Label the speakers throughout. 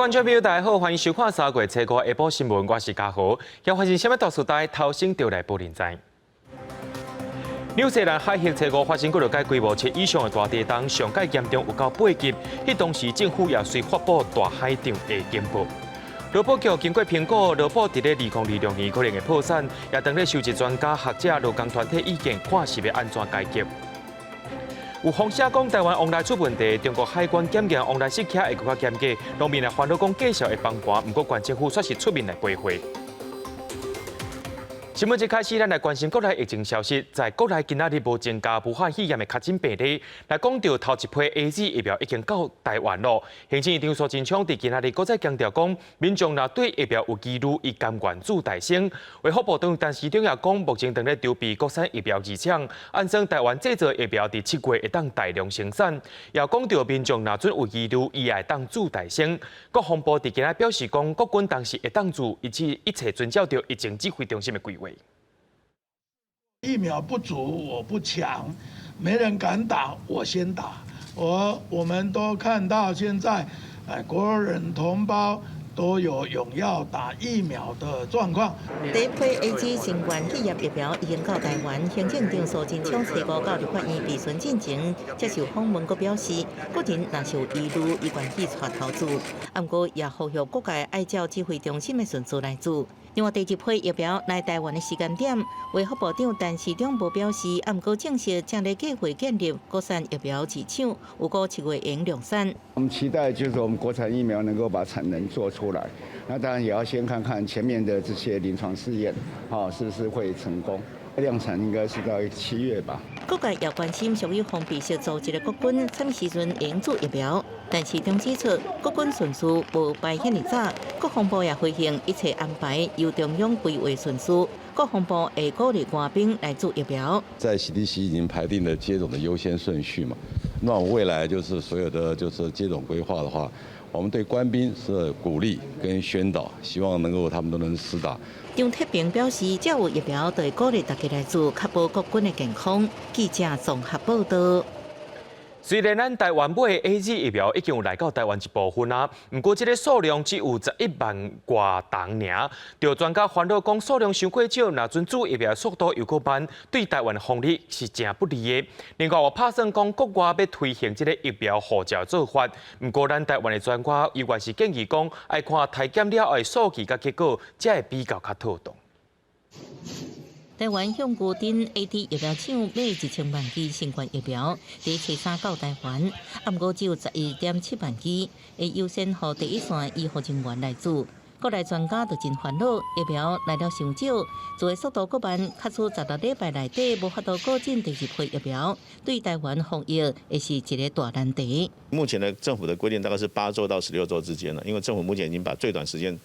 Speaker 1: 觀眾朋友，大家好，歡迎收看3月初五下晡新聞，我是嘉豪。今發生啥物大事代，頭先就來報您知。紐西蘭海域初五發生幾落擺規模7以上的大地動，上蓋嚴重有到8級。彼當時政府也隨發布大海漲的警報。勞保局經過評估，勞保佇咧2026年可能會破產，也當咧收集專家學者、勞工團體意見，看是欲按怎改革。有風聲講台灣往來出問題，中國海關檢驗往來食品會閣較嚴格，農民來煩惱講繼續會崩盤，毋過縣政府煞是出面來陪會。新聞一開始，咱來關心國內疫情消息。在國內今仔日無增加武漢肺炎的確診病例，來講著頭一批 AZ 疫苗已經到台灣囉。行政院長蘇貞昌佇今仔日閣再強調講，民眾若對疫苗有疑慮，伊甘願注代先。衛福部長陳時中也講，目前正咧籌備國產疫苗二廠，按算台灣製造疫苗佇7月會當大量生產。也講著民眾若準有疑慮，伊也會當注代先。國防部佇今仔表示講，國軍當時會當注，一切一切遵照著疫情指揮中心的規劃。
Speaker 2: 疫苗不足，我不搶，沒人敢打，我先打。我們都看到現在，哎，國人同胞都有踴躍打疫苗的狀況。
Speaker 3: 第一批 AZ 新冠肺炎疫苗已經到台灣，行政長蘇貞昌初五到立法院備詢進前接受訪問，閣表示，個人若是有疑慮，伊願意帶頭注，毋過也呼籲各界愛照指揮中心的順序來注。另外，第二批疫苗來台灣的時間點，衛福部長陳時中無表示，毋過證實正咧計劃建立國產疫苗市場，預估7月會量產。
Speaker 4: 我們期待就是我們國產疫苗能夠把產能做出來，那當然也要先看看前面的這些臨床試驗，好，是不是會成功？量產應該是到7月吧。
Speaker 3: 各界也關心屬於封閉式組織的國軍，啥物時陣會注疫苗？陳時中指出，國軍順序無排遐爾早，國防部也回應一切安排由中央規劃順序，國防部會鼓勵官兵來注疫苗。
Speaker 5: 在 CDC 已經排定了接種的優先順序嘛，那我未來就是所有的就是接種規劃的話，我們對官兵是鼓勵跟宣導，希望能夠他們都能施打。
Speaker 3: 張鐵平表示，只有疫苗，就會鼓勵大家來注，確保國軍的健康。記者綜合報道。
Speaker 1: 雖然咱台灣買的 AZ 疫苗已經有來到台灣一部分啊，毋過這个數量只有11萬外筒爾。著專家煩惱講，數量傷過少，若準注疫苗速度又閣慢，對台灣防疫是誠不利的。另外，有拍算講國外欲推行這个疫苗護照做法，毋過咱台灣的專家猶原是建議講，愛看篩檢了後的數據佮結果，才會比較較妥當。
Speaker 3: 台灣向牛津 AZ 疫苗廠買1000萬劑新冠疫苗，佇初三到台灣，毋過只有11.7萬劑，會優先予第一線醫護人員來注。國內專家就真煩惱，疫苗來了傷少，注的速度閣慢，假使16禮拜內底無法度購進第二批疫苗，對台灣防疫會是一个大難題。
Speaker 6: 目前的政府的規定大概是8周到16周之間了，因為政府目前已經把最短時間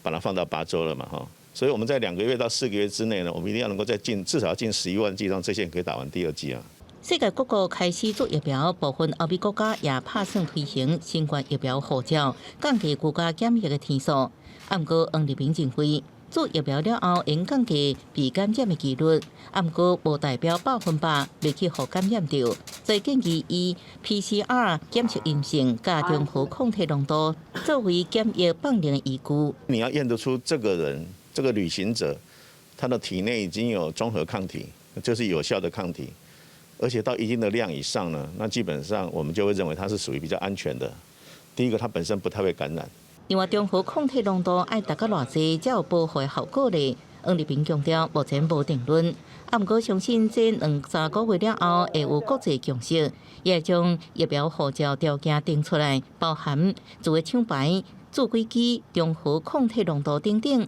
Speaker 6: 把它放到八周了嘛，哈。所以我們在2個月到4個月之內呢，我們一定要能夠再進，至少要進11萬劑，讓這些人可以打完第二劑啊。
Speaker 3: 世界各國開始注疫苗，部分歐美國家也拍算推行新冠疫苗護照，降低居家檢疫的天數。毋過黃立明認為，注疫苗了後，會降低被感染的幾率，毋過無代表100%袂去予感染著。所以建議以 PCR 檢測陰性佮中和抗體濃度作為檢疫放任的依據。
Speaker 6: 你要驗得出這個人，這個旅行者，他的體內已經有中和抗體，就是有效的抗體，而且到一定的量以上呢，那基本上我們就會認為它是屬於比較安全的。第一個，它本身不太會感染。
Speaker 3: 另外，中和抗體濃度愛達到偌濟才有保護的效果咧？黃立平強調，目前無定論，毋過相信這兩三個月了後會有國際共識，也會將疫苗護照條件定出來，包含注的廠牌、注幾劑、中和抗體濃度等等。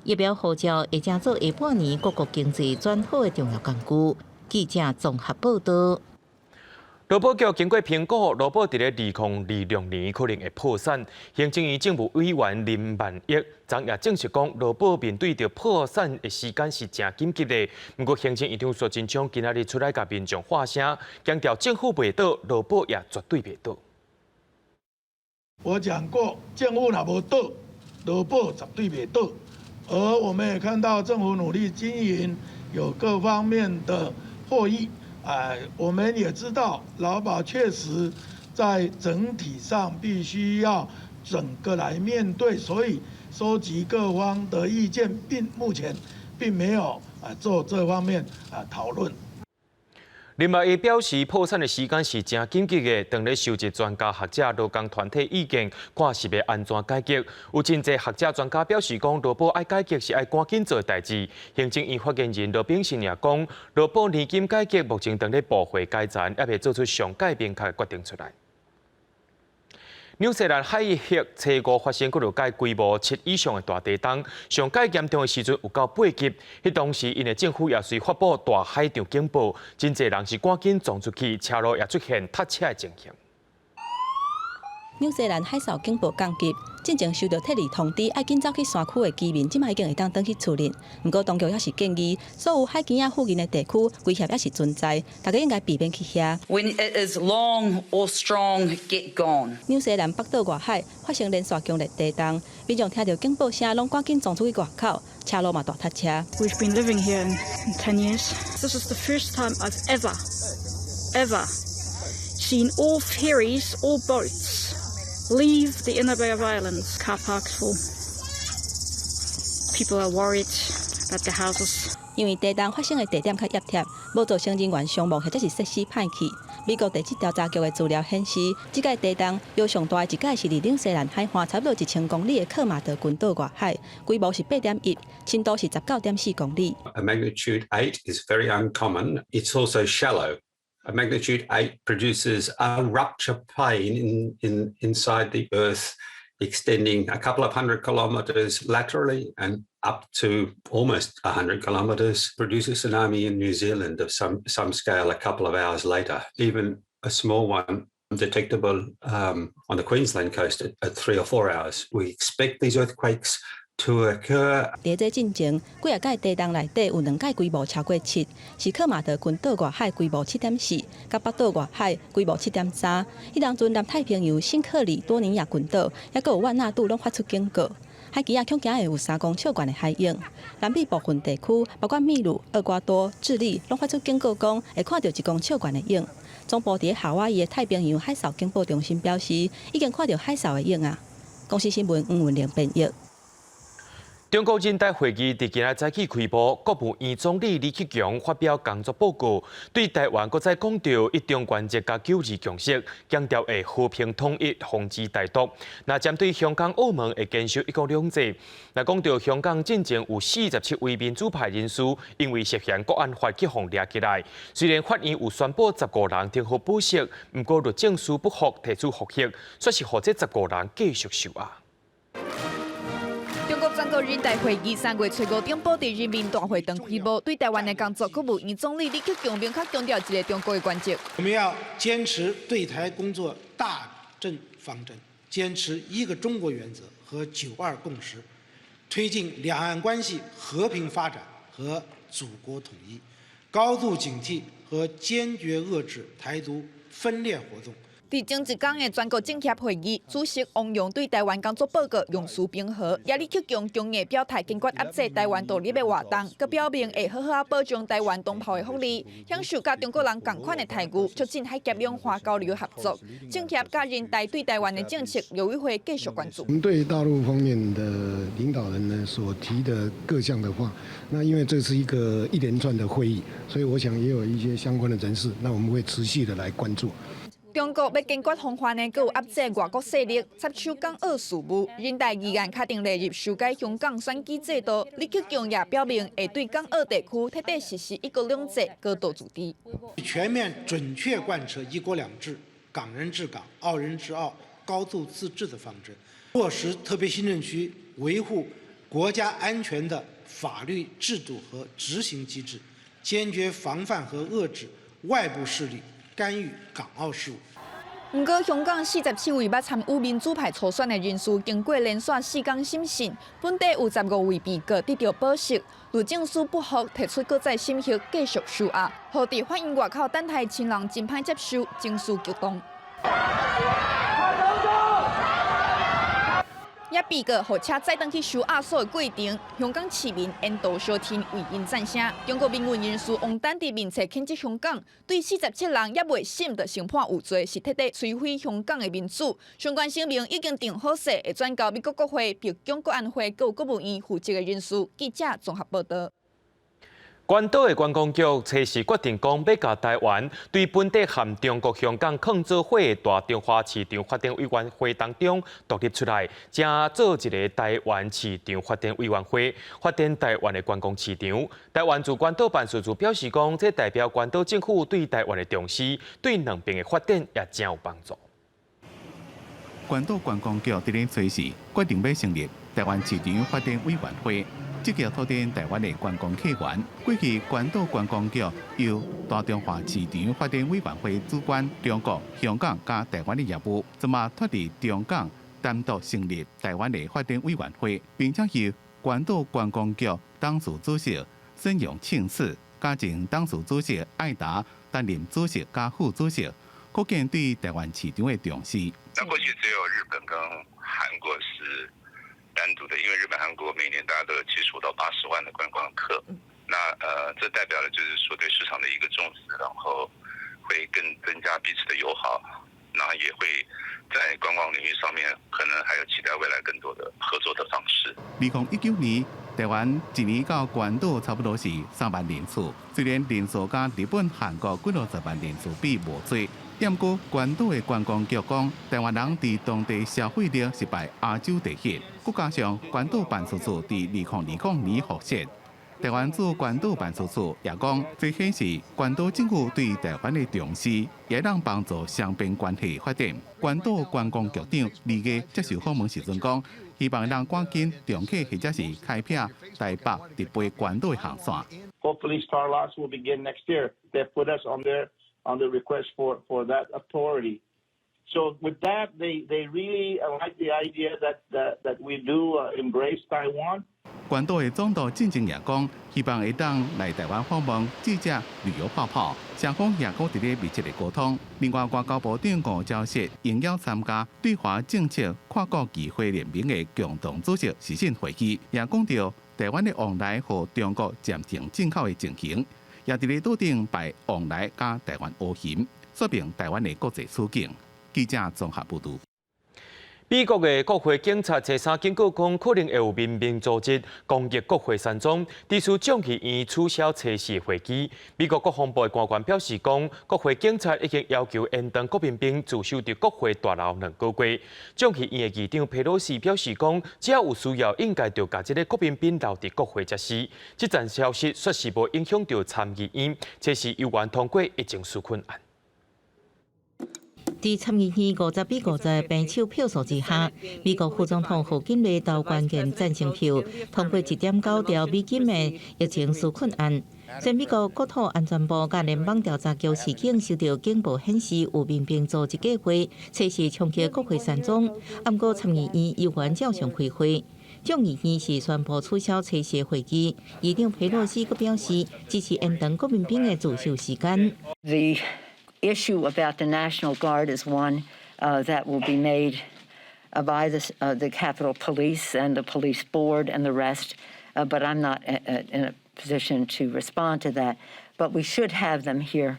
Speaker 3: 疫苗護照會成做下半年各國經濟轉好的重要工具。記者綜合報道。
Speaker 1: 勞保局經過評估，勞保佇咧2026年可能會破產。行政院政務委員林萬億昨也證實講，勞保面對著破產的時間是誠緊急的。毋過行政院長蘇貞昌今仔日出來共民眾發聲，強調政府袂倒，勞保也絕對袂倒。
Speaker 2: 我講過，政府若無倒，勞保絕對袂倒。而我們也看到政府努力經營，有各方面的獲益。哎，我們也知道勞保確實在整體上必須要整個來面對，所以收集各方的意見，並目前並沒有啊做這方面啊討論。
Speaker 1: 另外，伊表示破產的時間是誠緊急的，當咧收集專家學者、勞工團體意見，看是欲按怎改革。有真濟學者專家表示講，勞保愛改革是愛趕緊做代誌。行政院發言人羅秉成也講，勞保年金改革目前當咧部會階層，猶未做出上蓋明確的決定出來。紐西蘭海域初五發生幾落擺規模七以上的大地動，上蓋嚴重的時陣有到八級。彼當時，𪜶的政府也隨發布大海潮警報，真濟人是趕緊衝出去，車路也出現塞車的情形。
Speaker 7: 紐西蘭海嘯警報降級，進前收到撤離通知，愛緊走去山區的居民，這擺已經會當轉去厝裡。毋過當局猶是建議，所有海墘仔附近的地區危險猶是存在，大家應該避免去遐。
Speaker 8: When it is long or strong, get gone。
Speaker 7: 紐西蘭北島外海發生連續強烈地動，民眾聽著警報聲，攏趕緊衝出去外口，車路嘛大塞車。
Speaker 9: We've been living here in 10 years. This is the first time I've ever, ever seen all ferries, all boats leave the inner Bay of Islands. Car parks full. People are worried about their houses.
Speaker 7: 因為地動發生的地點較挹貼，無造成人員傷亡或者是設施歹去。美國地質調查局的資料顯示，這擺地動搖上大的一擺是佇紐西蘭海岸差不多1000公里的科馬多群島外海，規模是8.1，深度是19.4公里。
Speaker 10: A magnitude 8 is very uncommon. It's also shallow. A magnitude 8 produces a rupture plane inside the Earth, extending a couple of hundred kilometers laterally and up to almost 100 kilometers, produce a tsunami in New Zealand of some scale a couple of hours later, even a small one detectable on the Queensland coast at 3 or 4 hours. We expect these earthquakes to occur.
Speaker 7: 佇這進前，幾仔擺地動內底有兩擺規模超過七，是科馬多群島外海規模7.4，佮北島外海規模7.3。彼當陣南太平洋新克里多尼亞群島，猶閣有萬納島攏發出警告。海墘仔恐驚會有3公尺懸的海湧。南美部分地區，包括秘魯、厄瓜多、智利，攏發出警告，講會看著1公尺懸的湧。總部佇夏威夷的太平洋海嘯警報中心表示，已經看著海嘯的湧啊。公視新聞黃文玲編譯。
Speaker 1: 中國人大會議佇今仔早起開幕，國務院總理李克強發表工作報告，對台灣閣再講著一中原則佮九二共識，強調會和平統一，防止台獨。那針對香港、澳門會堅守一國兩制。若講著香港進前有47位民主派人士因為涉嫌國安法去予掠起來，雖然法院有宣布十五人重獲保釋，毋過律政司不服提出覆核，煞是予這十五人繼續受押。
Speaker 11: 中國全國人大會議3月初五頂晡佇人民大會堂開幕，對台灣的工作，國務院總理李克強明確強調一個中國的原則。
Speaker 12: 我們要堅持對台工作大政方針，堅持一個中國原則和九二共識，推進兩岸關係和平發展和祖國統一，高度警惕和堅決遏制台獨分裂活動。
Speaker 11: 佇前一工的全國政協會議，主席汪洋對台灣工作報告用詞平和，也李克強強硬表態，堅決遏制台灣獨立的活動，閣表明會好好保障台灣同胞的福利，享受佮中國人仝款的待遇，促進海峽兩岸交流合作。政協佮人大對台灣的政策，陸委會繼續關注。
Speaker 13: 我們對大陸方面的領導人呢所提的各項的話，那因為這是一個一連串的會議，所以我想也有一些相關的人士，那我們會持續的來關注。
Speaker 11: 中國欲堅決防範的，閣有遏制外國勢力插手港澳事務。人大議案敲定列入修改香港選舉制度。李克強也表明會對港澳地區徹底實施一國兩制、高度自治。
Speaker 12: 全面準確貫徹一國兩制、港人治港、澳人治澳、高度自治的方針，落實特別行政區維護國家安全的法律制度和執行機制，堅決防範和遏制外部勢力干預港澳事務。
Speaker 11: 毋過，香港47位捌參與民主派初選的人士，經過連續四工審訊，本底有15位被告得著保釋，律政司不服提出閣再審核，繼續收押。予佇法院外口等待親人真歹接受，情緒激動。也避過予車載轉去收押所的過程。香港市民沿途相挺為𪜶贊聲。中國民運人士王丹佇面冊譴責香港，對47人猶未審就宣判有罪，是徹底摧毀香港的民主。相關聲明已經定好勢，會轉交美國國會、白宮國安會閣有國務院負責的人士。記者綜合報道。
Speaker 1: 關島的觀光局初四決定講，欲共台灣對本地和中國香港囥做伙的大中華市場發展委員會當中獨立出來，成做一个台灣市場發展委員會，發展台灣的觀光市場。台灣駐關島辦事處表示講，這代表關島政府對台灣的重視，對兩邊的發展也誠有幫助。
Speaker 14: 關島觀光局佇咧初四決定欲成立台灣市場發展委員會。積極拓展台灣的觀光客源。過去關島觀光局由大中華市場發展委員會主管中國、香港佮台灣的業務，這馬脫離中港，單獨成立台灣的發展委員會，並且由關島觀光局董事主席孫楊慶次佮前董事主席艾達擔任主席佮副主席，可見對台灣市場的重視。
Speaker 15: 那過去只有日本跟韓國是單獨的，因為日本、韓國每年大概都有75到80萬的觀光客，那這代表了就是說對市場的一個重視，然後會更增加彼此的友好，那也會在觀光領域上面可能還有期待未來更多的合作的方式。
Speaker 14: 2019年，台灣一年到關島差不多是3萬人次，雖然人數佮日本、韓國幾落十萬人次比無濟。毋過關島的觀光局講，台灣人佇當地消費力是排亞洲第一。閣加上關島辦事處佇2020年復設，台灣駐關島辦事處也講，這顯示關島政府對台灣的重視，也能幫助雙邊關係發展。關島觀光局長李月接受訪問時陣講，希望人趕緊重啟或者是開闢台北直飛關島的航線。
Speaker 16: Hopefully, Star Alliance will begin next year. They put us on the request for that authority. So with that, they really like the idea that we do embrace Taiwan.
Speaker 14: 關島的總督進前也講，希望會當來台灣訪問，記者旅遊泡泡，雙方也閣佇咧密切的溝通。另外，外交部長吳釗燮應邀參加對華政策跨國議會聯盟的共同組織視訊會議，也講著台灣的往來予中國暫停進口的情形，也佇咧島頂擺往來佮台灣烏雲，說明台灣的國際處境。記者綜合報導。
Speaker 1: 美國的國會警察初三警告講，可能會有民兵組織攻擊國會山莊，致使眾議院取消初四會議。美國國防部的官員表示講，國會警察已經要求延長國民兵駐守佇國會大樓2個月。眾議院的議長佩洛西表示講，只要有需要，應該就共這个國民兵留佇國會才是。這層消息煞是無影響著參議院，這是猶原通過疫情紓困案。
Speaker 3: 佇參議院50比50平手票數之下，美國副總統賀錦麗投關鍵贊成票，通過1.9兆美金的疫情紓困案。前美國國土安全部佮聯邦調查局示警收到警報顯示有民兵組織計劃，測試衝擊國會山莊。毋過參議院猶原照常開會。眾議院是宣布取消初四會議，議長佩洛西閣表示支持延長國民兵的駐守時間。
Speaker 17: The issue about the National Guard is one that will be made by the Capitol Police and the police board and the rest, but I'm not in a position to respond to that. But we should have them here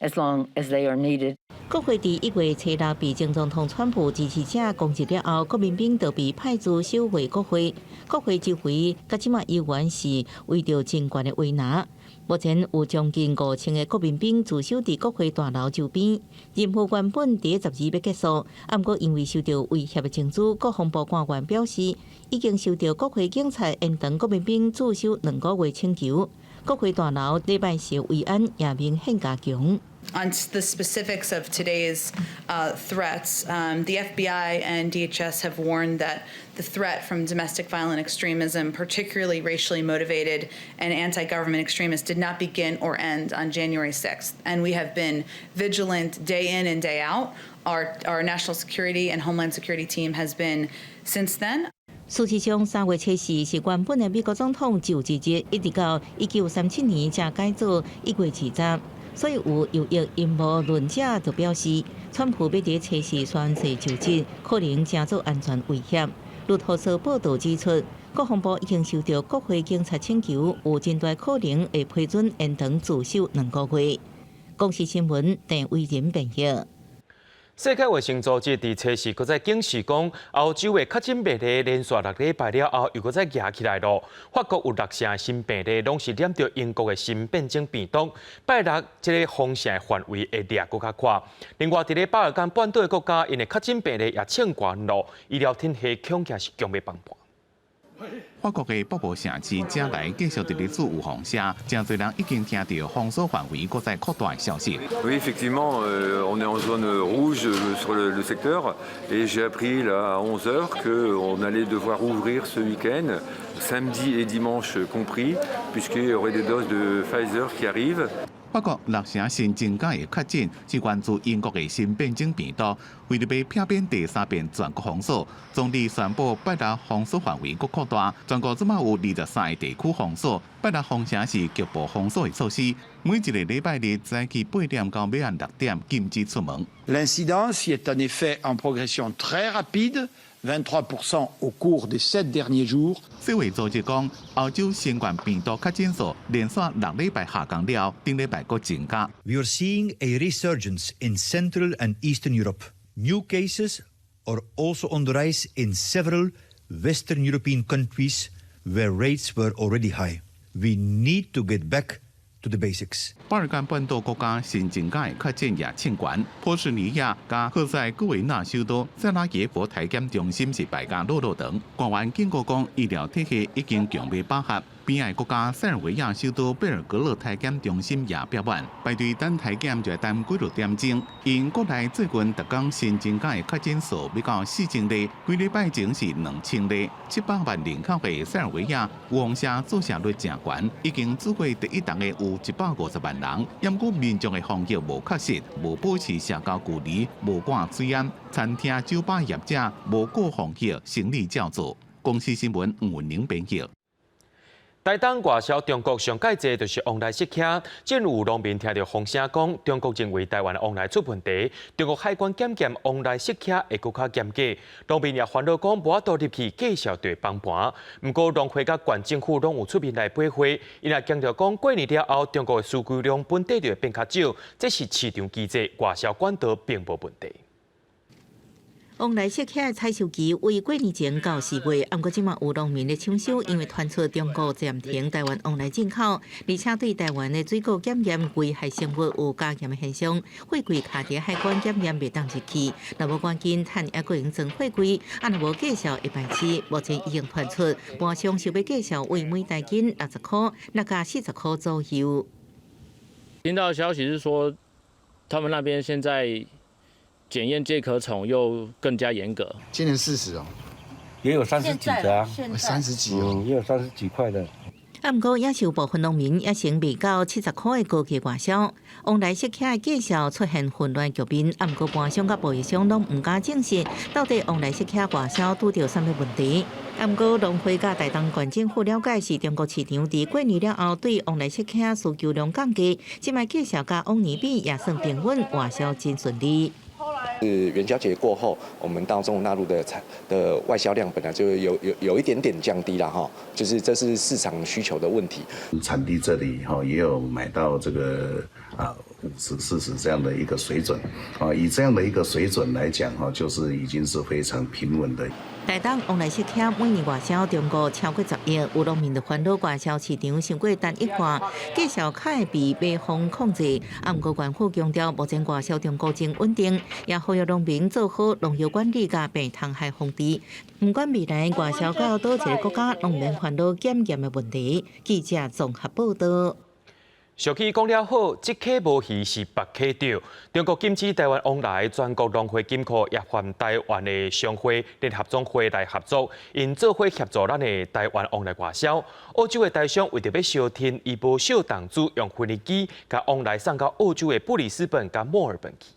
Speaker 17: as long as they are needed.
Speaker 3: 國會佇1月初6被前總統川普支持者攻擊了後，國民兵就被派駐守衛國會。國會周圍，佮這馬猶原是圍著真懸的圍欄。目前有將近5000個國民兵駐守佇國會大樓周邊。任務原本佇12欲結束，毋過因為受著威脅的情資，國防部官員表示，已經收到國會警察延長國民兵駐守2個月請求。國會大樓禮拜四維安也明顯加強。
Speaker 18: On the specifics of today's threats, the FBI and DHS have warned that the threat from domestic violent extremism, particularly racially motivated and anti government extremists, did not begin or end on January 6th. And we have been vigilant day in and day out. Our national security and homeland security team has been since then.
Speaker 3: 事實上，3月初四是原本的美國總統就職日，一直到1937年才改做1月20。所以有右翼陰謀論者就表示，川普欲佇初四宣誓就職，可能成做安全威脅。路透社報導指出，國防部已經收到國會警察請求，有真大可能會批准延長駐守2個月。公視新聞鄭偉仁編譯。
Speaker 1: 世界衛生組織佇初四閣再警示講，歐洲的確診病例連續6禮拜了後，又閣再夯起來囉。法國有六成新病例攏是染著英國的新變種病毒。拜六這个封城範圍會掠閣較闊。另外，佇咧巴爾幹半島的國家，𪜶的確診病例也衝懸囉，醫療體系恐驚是強欲崩盤。
Speaker 14: 法國的北部城市加萊繼續佇咧注預防聲，誠濟人已經聽著封鎖範圍閣再擴大的消息。
Speaker 19: Oui, effectivement, on est en zone rouge sur le secteur et j'ai appris là à 11 heures qu'on allait devoir ouvrir ce week-end, samedi et dimanche compris, puisqu'il y aurait des doses de Pfizer qui arrivent.
Speaker 14: 法國六成新增加的確診是源自英國的新變種病毒，為著欲避免第三遍全國封鎖，總理宣布拜六封鎖範圍閣擴大，全國這馬有23個地區封鎖。拜六封城是局部封鎖的措施，每一個禮拜日早起8點到晚暗6點禁止出門。
Speaker 20: L'incidence est en effet en progression très rapide, 23% au cours des 7 derniers jours。
Speaker 14: 世衛組織講，歐洲新冠病毒確診數連續6禮拜下降了，頂禮拜閣增加。
Speaker 21: We are seeing a resurgence in Central and Eastern Europe. New cases are also on the rise in several Western European countries where rates were already high. We need to get back to the basics.
Speaker 14: 巴爾幹半島國家新增加的確診也衝懸，波斯尼亞佮赫塞哥維納首都薩拉耶夫體檢中心是排甲落落長。官員警告講，醫療體系已經強欲飽和。邊仔國家塞爾維亞首都貝爾格勒體檢中心也爆滿，排隊等體檢就欲等幾落點鐘。𪜶國內最近逐工新增加的確診數欲到4000例，幾禮拜前是2000例。700萬人口的塞爾維亞預防針注射率誠懸，已經注過第一針的有150萬人。毋過民眾的防疫無確實，無保持社交距離，無掛水罨，餐廳、酒吧業者無顧防疫，生意照做。公視新聞吳文玲編譯。
Speaker 1: 台東外銷中國上蓋濟就是旺來釋茄，正有農民聽著風聲講，中國認為台灣的旺來出問題，中國海關檢驗旺來釋茄會閣較嚴格，農民也煩惱講無法度入去價數就會崩盤。毋過農會佮縣政府攏有出面來配合，𪜶也強調講過年了後，中國的需求量本底就會變較少，這是市場機制，外銷管道並無問題。
Speaker 3: 旺來釋茄的採收期為過年前到4月，毋過這馬有農民咧搶收，因為傳出中國暫停台灣旺來進口，而且對台灣的水果檢驗危害生物有加嚴的現象，貨櫃卡佇海關檢驗袂當入去，若無趕緊趁猶閣會用裝貨櫃，啊若無價數會敗市。目前已經傳出，盤商收買價數為每大斤60箍，落價40箍左右。
Speaker 22: 聽到消息是說，他們那邊現在檢驗介殼蟲又更加嚴格。
Speaker 23: 今年40哦，
Speaker 24: 也有三十幾的啊，
Speaker 23: 三十幾哦，
Speaker 24: 也有三十幾塊的。
Speaker 3: 啊，毋過也是有部分農民也先賣到70箍的高價外銷，旺來釋茄的價數出現混亂局面。啊，毋過盤商佮貿易商攏毋敢證實，到底旺來釋茄外銷拄著啥物問題。啊，毋過農會佮台東縣政府了解，是中國市場佇過年了後對旺來釋茄需求量降低，這擺價數佮往年比也算平穩，外銷真順利。
Speaker 25: 是元宵節過後，我們到中國大陸的產的外銷量本來就有一點點降低了哈，就是這是市場需求的問題。
Speaker 26: 產地這裡哈也有買到這個啊50、40這樣的一個水準啊，以這樣的一個水準來講哈，就是已經是非常平穩的。
Speaker 3: 台東旺來釋茄每年外銷中國超過10億，有農民就煩惱外銷市場傷過單一化，價數較會被買方控制。啊，毋過縣府強調，目前外銷中國真穩定，也呼籲農民做好農藥管理佮病蟲害防治。毋管未來外銷到佗一个國家，攏毋免煩惱檢驗的問題。記者綜合報道。
Speaker 1: 俗語講了好，這溪無魚是別溪釣。中國禁止台灣往來，全國農會金庫也和台灣的商會聯合總會來合作，𪜶做伙協助咱的台灣旺來外銷。澳洲的台商為著欲相挺，伊無惜重資用飛機，共旺來送到澳洲的布里斯本佮墨爾本去。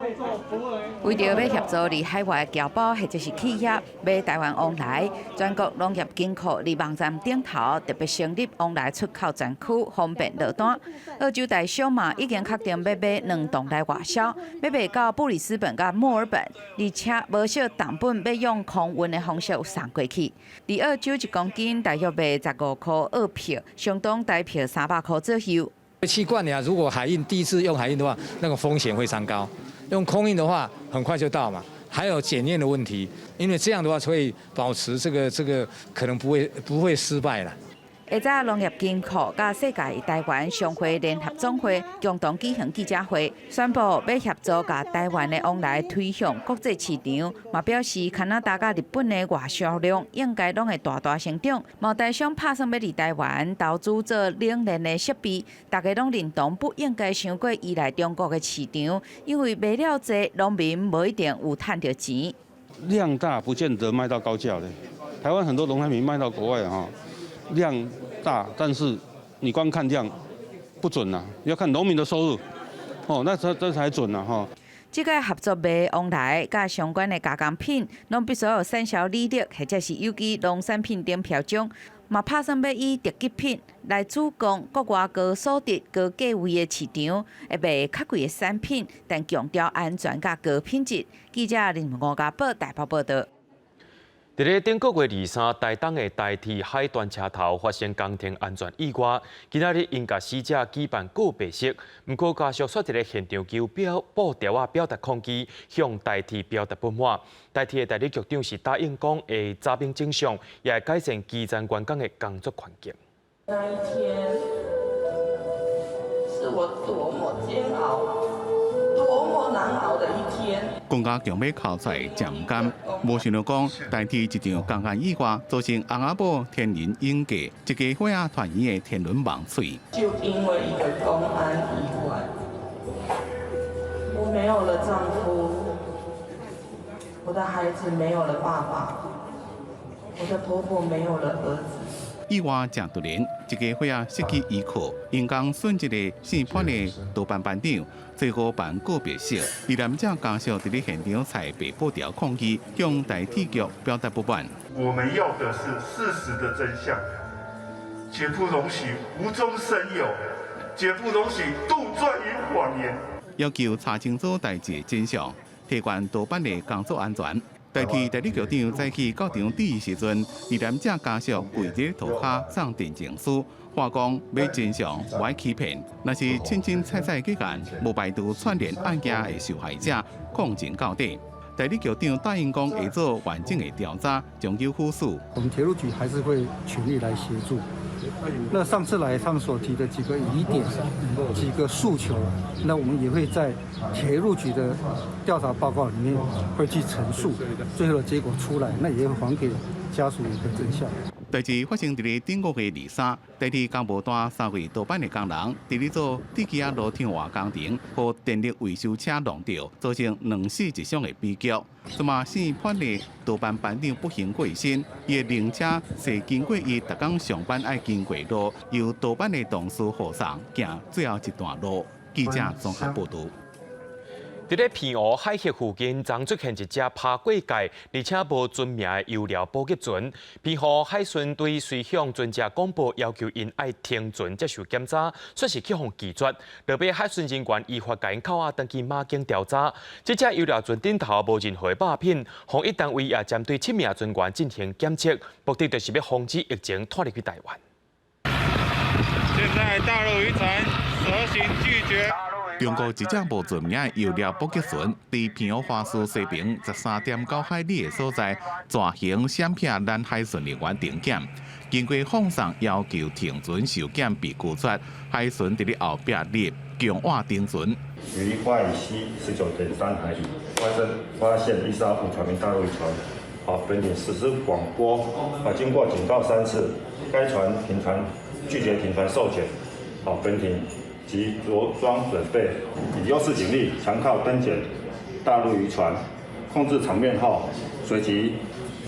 Speaker 2: 為著欲協助佇海外僑胞或者是企業買台灣旺來，全國農業金庫佇網站頂頭特別成立旺來出口專區，方便落單。澳洲台商嘛已經確定欲買兩棟來外銷，欲賣到布里斯本佮墨爾本，而且無惜重本欲用空運的方式送過去。佇澳洲一公斤大約賣15箍澳票，相當台票300箍左右。
Speaker 4: 氣罐呢，如果海運第一次用海運的話，那個風險非常高。用空運的話，很快就到嘛。還有檢驗的問題，因為這樣的話可以保持這個可能不會失敗啦。
Speaker 2: 下早農業金庫佮世界台灣商會聯合總會共同舉行記者會，宣布欲協助共台灣的旺來推向國際市場，嘛表示加拿大佮日本的外銷量應該攏會大大成長。嘛台商拍算欲佇台灣投資做冷鏈的設備，大家攏認同不應該傷過依賴中國的市場，因為賣了濟，農民無一定有趁著錢。
Speaker 5: 量大不見得賣到高價嘞。台灣很多農產品賣到國外哈。量大，但是你光看量不準啊，要看農民的收入，哦，那這才準啊，哈。
Speaker 2: 這個合作賣旺來佮相關的加工品，攏必須有產銷履歷或者是有機農產品等標準，嘛拍算欲以特級品來主攻國外高所得、高價位的市場，會賣較貴的產品，但強調安全佮高品質。記者林吳家寶台北報導。
Speaker 1: 佇咧頂個月23，台東的台鐵海端車頭發生工程安全意外，今仔日𪜶共死者舉辦告別式。毋過家屬煞佇咧現場求表布條仔表達抗議，向台鐵表達不滿。台鐵的代理局長是答應講會查明真相，也會改善基層員工的工作環境。
Speaker 6: 那一天，是我多麼煎熬、多麼難熬的一天。
Speaker 14: 公家強欲哭出來，誠毋甘。無想著講，台鐵一場工安意外，造成翁仔某天人永隔，一家伙仔團圓的天倫夢碎。
Speaker 6: 就因為一個工安意外，我沒有了丈夫，我的孩子沒有了爸爸，我的婆婆沒有了兒子。
Speaker 14: 意外誠突然，一家伙仔失去依靠，𪜶共選一个姓潘的道班班長，最後辦告別式。罹難者家屬佇咧現場踩白布條抗議，向台鐵局表達不滿。
Speaker 8: 我們要的是事實的真相，絕不容許無中生有，絕不容許杜撰與謊言。
Speaker 14: 要求查清楚代誌真相，提懸道班的工作安全。代替代理局長早起到場致辭時陣，罹難者家屬跪佇塗跤送陳情書，話講欲真相，無愛欺騙。若是清清彩彩結案，無排除串聯案件的受害者抗爭到底。代理局長答應講會做完整的調查，將有付訴。
Speaker 9: 我們鐵路局還是會全力來協助。那上次來他們所提的幾個疑點、幾個訴求，那我們也會在鐵路局的調查報告裡面會去陳述，最後的結果出來，那也會還給家屬一個真相。
Speaker 14: 代誌發生佇咧頂個月23，台鐵工務段三位道班的工人佇咧做地基仔路添換工程，予電力維修車撞著，造成兩死一傷的悲劇。這馬姓潘的道班班長不幸過身，伊的靈車駛經過伊逐工上班愛經過路，由道班的同事護送行最後一段路。記者綜合報導。
Speaker 1: 佇咧澎湖海峽附近，昨出現一隻趴過界，而且無船名的油料補給船。澎湖海巡隊隨向船隻廣播，要求𪜶愛停船接受檢查，煞是去予拒絕。落尾海巡人員依法共𪜶扣押，轉去馬警調查。這隻油料船頂頭無任何肉品，防疫單位也針對七名船員進行檢測，目的就是欲防止疫情拖入去台灣。
Speaker 27: 現在大陸漁船蛇行拒絕。
Speaker 14: 中國一隻無船名的油料補給船，佇澎湖華師西爿13.9海里的所在，蛇形閃避咱海巡人員定檢。經過放送要求停船受檢被拒絕，海巡佇咧後壁立強倚停船。
Speaker 28: 於外西19.3海里發現一艘無船名大陸漁船，好，本艇實施廣播，啊，經過警告三次，該船停船拒絕停船受檢，好，本艇即着裝準備，以優勢警力強靠登檢大陸漁船，控制場面後，隨即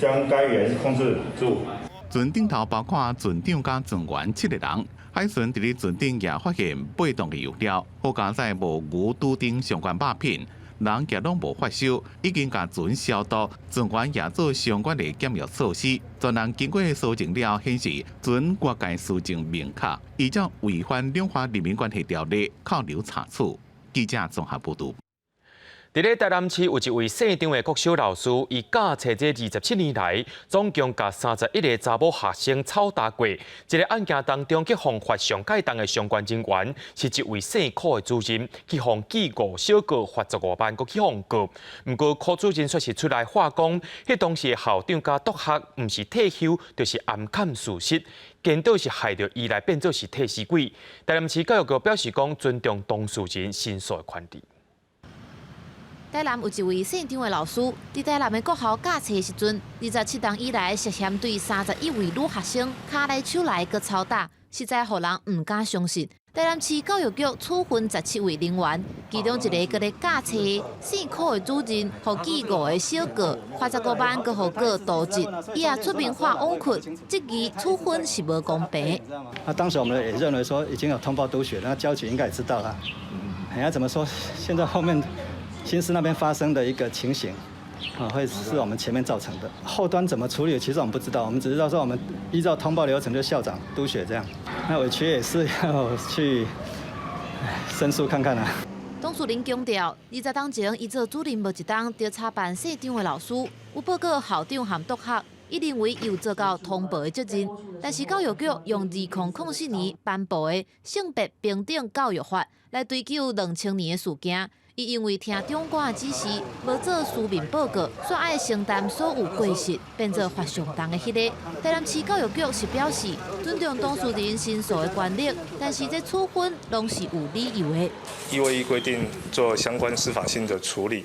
Speaker 28: 將該員控制住。
Speaker 14: 船頂頭包括船長佮船員七個人，海巡佇咧船頂也發現八噸的油料，好佳哉無牛拄頂相關肉品。人也攏無發燒，已經共船消毒，船員也做相關的檢疫措施。專人經過搜證了後，顯示船外界事證明確，依照違反兩岸人民關係條例，扣留查處。記者綜合報導。
Speaker 1: 佇咧台南市有一位姓張的國小老師，伊教冊這27年來，總共共31個查某學生操打過。這个案件當中，去予罰上蓋重的相關人員是一位姓柯的主任，去予記5小過罰15萬，閣去予告。毋過柯主任卻是出來話講，彼當時的校長佮督學毋是退休，就是掩蓋事實，顛倒是害著伊來變做是替死鬼。台南市教育局表示講，尊重當事人申訴的權利。
Speaker 7: 台南有一位姓張的老師，佇台南的國校教冊的時陣，27冬以來涉嫌對31位女學生跤來手來閣操打，實在予人毋敢相信。台南市教育局處分17位人員，其中一个閣咧教冊姓柯的主任，予記5個小過，罰15萬，閣予告瀆職，伊也出面發網訊，質疑處分是無公平。
Speaker 10: 那當時我們也認為說已經有通報督學，那教局應該也知道啦。哎呀，怎麼說？現在後面新市那邊發生的一個情形，啊，會是我們前面造成的。後端怎麼處理，其實我們不知道，我們只知道說我們依照通報流程，就校長督學這樣。那委屈也是要去申訴看看啦。
Speaker 7: 董事長強調，20冬前伊做主任無一冬，就查辦姓張的老師，有報告校長和督學，伊認為有做到通報的責任。但是教育局用2004年頒布的性別平等教育法來追究2000年的事件。伊因為聽長官的指示，無做書面報告，煞愛承擔所有過失，變做罰上重的彼个。台南市教育局是表示尊重當事人申訴的權利，但是這處分攏是有理由的。
Speaker 11: 依未依規定做相關司法性的處理，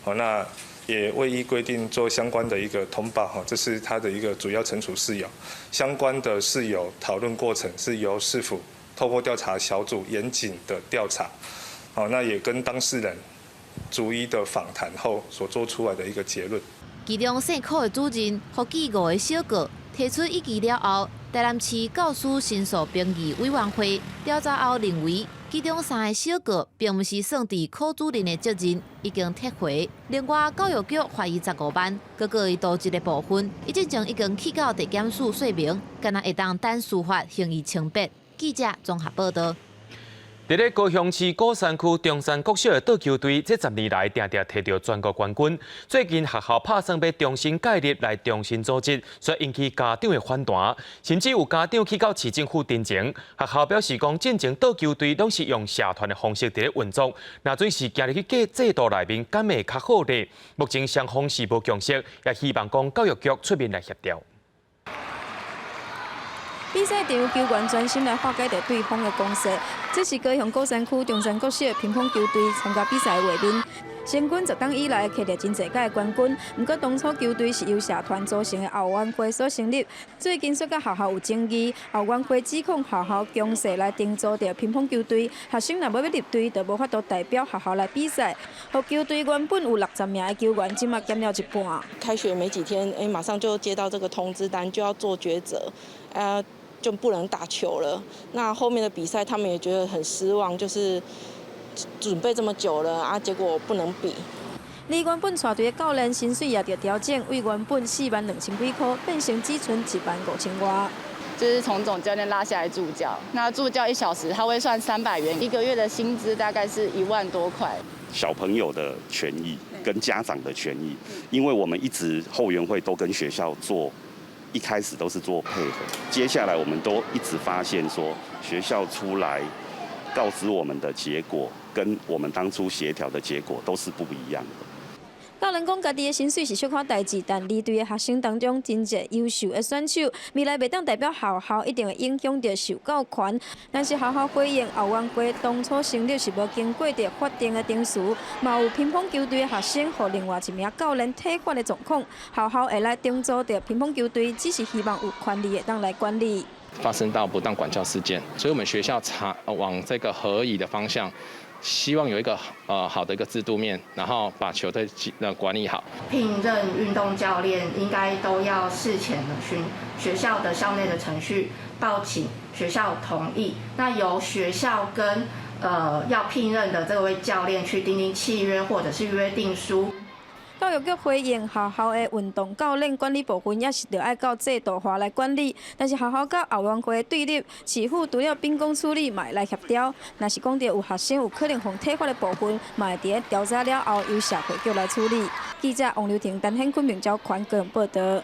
Speaker 11: 好，那也未依規定做相關的一個通報，哈，這是他的一個主要懲處事由。相關的事由討論過程是由市府透過調查小組嚴謹的調查。好，那也跟當事人逐一的訪談後所做出來的一個結論。
Speaker 7: 其中姓柯的主任，予記5個小過，提出異議了後，台南市教師申訴評議委員會調查後認為，其中3個小過並毋是算佇柯主任的責任，已經撤回。另外，教育局罰伊15萬，閣告伊瀆職的部分，伊進前已經去到地檢署說明，敢若會當等司法還伊清白。記者綜合報道。
Speaker 1: 佇咧高雄市鼓山區中山國小的桌球隊，這10年來定定提著全國冠軍。最近學校拍算欲重新改立來重新組織，所以引起家長的反彈，甚至有家長去到市政府陳情。學校表示講，進前桌球隊攏是用社團的方式佇咧運作，若準是行入去制度內面，敢會較好咧？目前雙方是無共識，也希望講教育局出面來協調。
Speaker 12: 比賽場球員專心來化解著對方的攻勢。這是高雄鼓山區中山國小乒乓球隊參加比賽的畫面。成軍10冬以來，摕著真濟屆冠軍。毋過當初球隊是由社團組成的後援會所成立，最近煞佮學校有爭議，後援會指控學校強勢來定組著乒乓球隊，學生若欲入隊，就無法度代表學校來比賽。予球隊原本有60名的球員，這馬減了一半。
Speaker 6: 開學沒幾天，欸，馬上就接到這個通知單，就要做抉擇，啊，就不能打球了。那後面的比賽，他們也覺得很失望，就是準備這麼久了啊，結果不能比。
Speaker 12: 而原本帶隊的教練薪水也著調整，為原本4萬2千幾箍變成只賰1萬5千外。
Speaker 13: 就是從總教練拉下來助教，那助教一小時他會算300元，一個月的薪資大概是1萬多塊。
Speaker 15: 小朋友的權益跟家長的權益，因為我們一直後援會都跟學校做。一開始都是做配合，接下來我們都一直發現說，學校出來告知我們的結果，跟我們當初協調的結果都是不一樣的。
Speaker 12: 教練講，家己的薪水是小可代誌，但離隊的學生當中，真濟優秀的選手，未來袂當代表學校，一定會影響著受教權。但是學校回應後援會當初成立是無經過著法定的程序，嘛有乒乓球隊的學生予另外一名教練體罰的狀況，學校會來重組著乒乓球隊，只是希望有權力會當來管理。
Speaker 16: 發生到不當管教事件，所以我們學校朝往這個合宜的方向。希望有一個好的一個制度面，然後把球隊管理好。
Speaker 17: 聘任運動教練應該都要事前的循學校的校內的程序報請學校同意，那由學校跟要聘任的這位教練去訂定契約或者是約定書。
Speaker 12: 教育局回應，學校的運動教練管理部分也是著愛照制度化來管理，但是學校佮後援會的對立，市府除了秉公處理，嘛會來協調。若是講著有學生有可能予體罰的部分，嘛會佇咧調查了後由社會局來處理。記者王劉婷、陳顯坤、明昭權個人報導。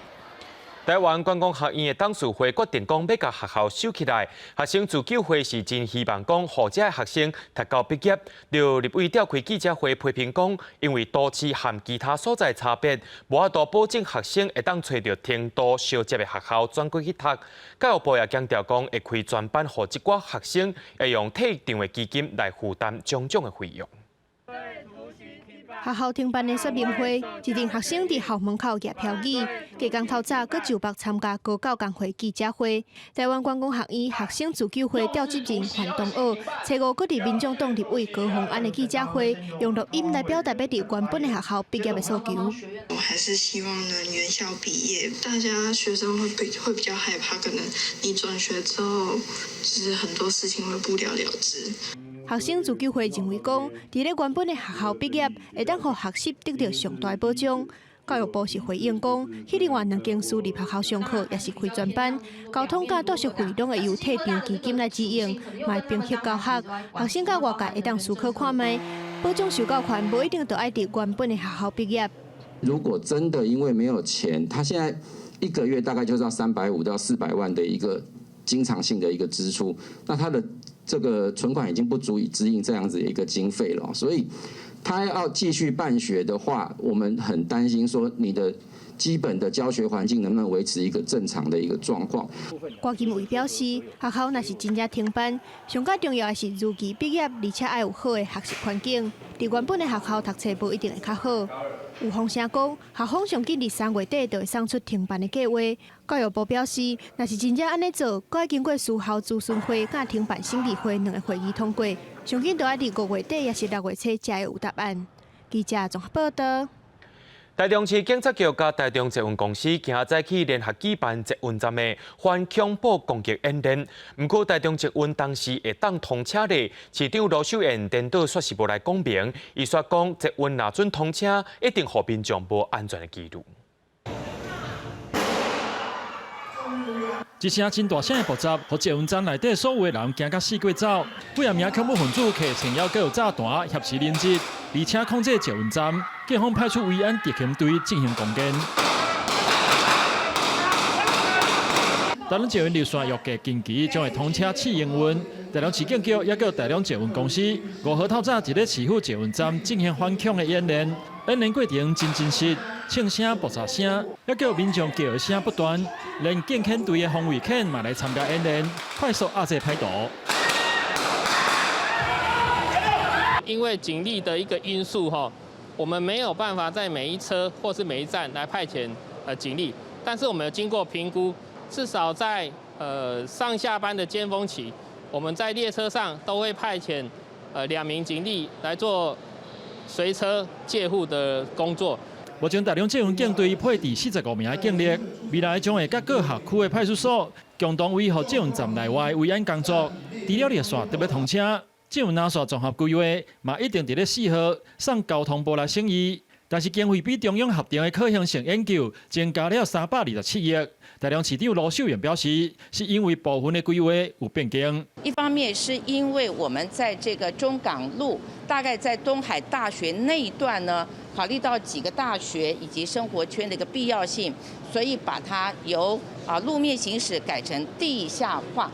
Speaker 1: 台灣觀光學院的董事會決定講，欲共學校收起來。學生自救會是真希望講，予這學生讀到畢業。著立委召開記者會批評講，因為都市和其他所在差別，無法度保證學生會當揣著程度相接的學校轉過去讀。教育部也強調講，會開專班予這寡學生，會用退場的基金來負擔種種的費用。
Speaker 18: 學校停辦的說明會，一陣學生佇校門口舉標語。隔工透早，閣就北參加高教工會記者會。台灣觀光學院學生自救會召集人范東奧，初五閣佇民眾黨立委高虹安的記者會，用錄音來表達欲佇原本的學校畢業的訴求。
Speaker 19: 我還是希望能原校畢業。大家學生會比較害怕，可能你轉學之後，就是很多事情會不了了之。
Speaker 18: 學生自救會認為講，佇咧原本的學校畢業，會當予學習得著上大保障。教育部是回應講，去另外兩間私立學校上課，抑是開專班，交通佮住宿費攏會由退場基金來支應，嘛會平衡教學。學生佮外界會當思考看覓，保障受教權無一定著愛佇原本的學校畢業。
Speaker 20: 如果真的因為沒有錢，他現在一個月大概就是要350到400萬的一個經常性的一個支出，那他的這個存款已經不足以支應這樣子一個經費了，所以他要繼續辦學的話，我們很擔心說你的基本的教學環境能不能維持一個正常的一個狀況。
Speaker 18: 郭金偉表示，學校若是真正停辦，上較重要的是如期畢業，而且愛有好的學習環境。佇原本的學校讀冊無一定會較好。有風聲講，校方上緊佇3月底就會送出停辦的計劃。教育部表示，若是真正按呢做，閣愛經過事後諮詢會佮停辦審議會兩個會議通過，上緊著愛佇5月底抑是6月初才會有答案。記者綜合報導。
Speaker 1: 台中市警察局佮台中捷運公司今仔早起聯合舉辦捷運站的反恐怖攻擊演練。毋過台中捷運當時會當通車咧，市長盧秀燕顛倒煞是無來講明，伊煞講捷運若準通車，一定予民眾無安全的疑慮。
Speaker 21: 一聲真大聲的爆炸，予捷運站內底所有的人驚甲四界走。幾仔名恐怖分子提槍猶閣有炸彈挾持人質，而且控制捷運站，警方派出維安特勤隊進行攻堅。台中捷運熱線預計近期將會通車試營運。台中市警局也佮台中捷運公司5號透早佇咧市府捷運站進行反恐的演練，演練過程真真實，槍聲、爆炸聲，也叫民眾叫的聲不斷，連警犬隊的防衛犬嘛來參加演練，快速壓制歹徒。
Speaker 22: 因為警力的一個因素，哈，我們沒有辦法在每一車或是每一站來派遣警力，但是我們有經過評估，至少在上下班的尖峰期，我們在列車上都會派遣2名警力來做隨車戒護的工作。
Speaker 21: 目前台中捷運警隊配置45名的警力，未來將會佮各轄區的派出所共同維護捷運站內外維安工作。除了熱線特別通車，捷運藍線綜合規劃嘛一定佇咧4號送交通部來審議。但是經費比中央核定的可行性研究增加了327億。台中市長盧秀燕表示，是因為部分的規劃有變更。
Speaker 23: 一方面是因為我們在這個中港路，大概在東海大學那一段呢，考慮到幾個大學以及生活圈的一個必要性，所以把它由路面行駛改成地下化。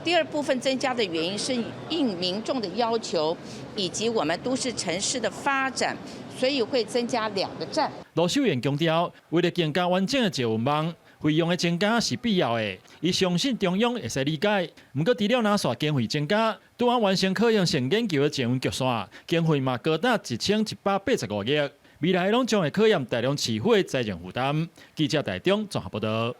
Speaker 23: 第二部分增加的原因是應民眾的要求，以及我們都市城市的發展，所以會增加2個站。
Speaker 21: 盧秀燕強調，為了更加完整的捷運網，費用的增加是必要的。伊相信中央會使理解。毋過除了藍線經費增加，拄仔完成可行性研究的捷運局線，經費嘛高達1185億，未來攏將會考驗台中市府的財政負擔。記者台中綜合報導。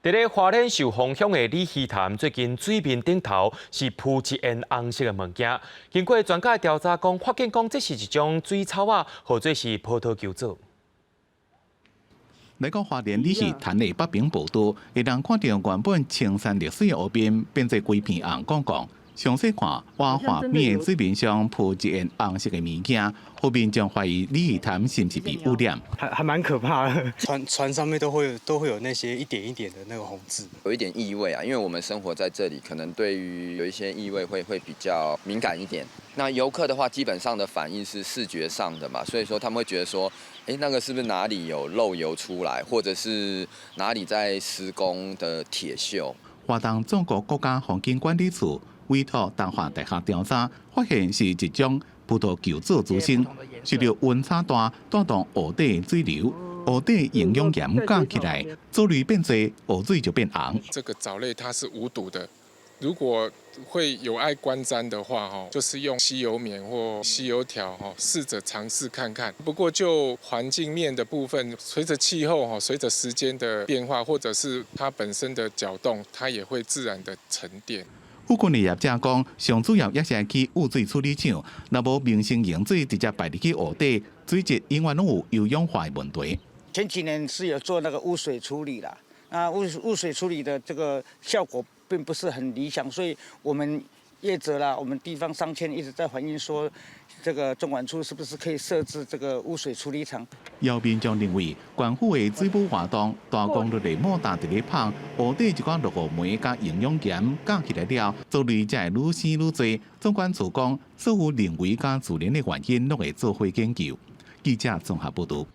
Speaker 1: 佇咧花蓮受風向的鯉魚潭，最近水面頂頭是浮一片紅色的物件。經過專家調查，講發現講這是一種水草仔，或者是葡萄球藻。
Speaker 14: 來講花蓮鯉魚潭的北爿步道，會當看著原本青山綠水的湖邊變做規片紅光光。詳細看，活畫面的水面上浮一件紅色的物件，予民眾懷疑鯉魚潭是毋是被污染？
Speaker 2: 還蠻可怕的。
Speaker 3: 船上面都會有那些一點一點的那個紅漬，
Speaker 4: 有一點異味啊，因為我們生活在這裡，可能對於有一些異味會比較敏感一點。那遊客的話，基本上的反應是視覺上的嘛，所以說他們會覺得說，欸，那個是不是哪裡有漏油出來，或者是哪裡在施工的鐵鏽？
Speaker 14: 華東總國國家環境管理處委託東華大學調查，發現是一種葡萄球藻滋生，受著溫差大，帶動湖底水流，湖底營養鹽加起來，藻類變濟，湖水就變紅。
Speaker 5: 這個藻類它是無毒的，如果會有礙觀瞻的話，就是用吸油棉或吸油條，試着嘗試看看。不過就環境面的部分，隨着氣候，隨着時間的變化，或者是它本身的攪動，它也會自然的沉澱。
Speaker 14: 附近的業者講，上主要也是去污水處理廠，若無民生用水直接排入去湖底，水質永遠攏有優氧化的問題。
Speaker 8: 前幾年是有做那個污水處理啦，啊污水處理的這個效果並不是很理想，所以我們業者啦，我們地方商圈一直在反映說，這個縱管處是不是可以設置這個污水處理廠？
Speaker 14: 有民眾認為，縣府的水補活動大功率的莫達佇咧噴，湖底一寡落雨酶佮營養鹽加起來了，藻類才會愈生愈濟。總管處講，所有人為佮自然的原因，攏會做伙研究。記者綜合報導。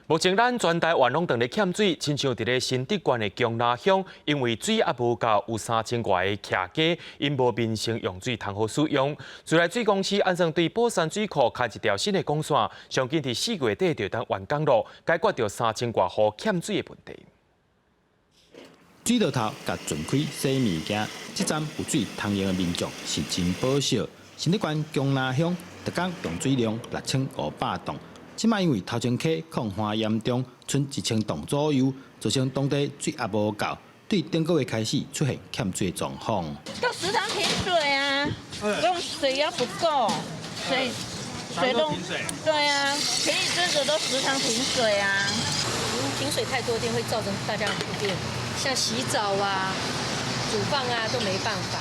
Speaker 1: 目前咱全台灣攏當咧欠水，親像佇咧新竹縣的薑苎鄉，因為水抑無夠，有3000外个徛家，𪜶無民生用水通好使用。自來水公司按算對寶山水庫開一條新的管線，上緊佇4月底就當完工囉，解決著3000外戶欠水的問題。
Speaker 24: 水槽頭共盡開洗物件，這站有水通用的民眾是真寶惜。新竹縣薑苎鄉，逐工用水量6500噸。這擺因為頭前溪礦旱嚴重，賰1000噸左右，造成當地水壓無夠，對頂個月開始出現欠水狀況。
Speaker 25: 都時常停水啊，用水壓不夠，水都對啊，前一陣子都時常停水啊。
Speaker 26: 停水太多天會造成大家不便，像洗澡啊、煮飯啊都沒辦法。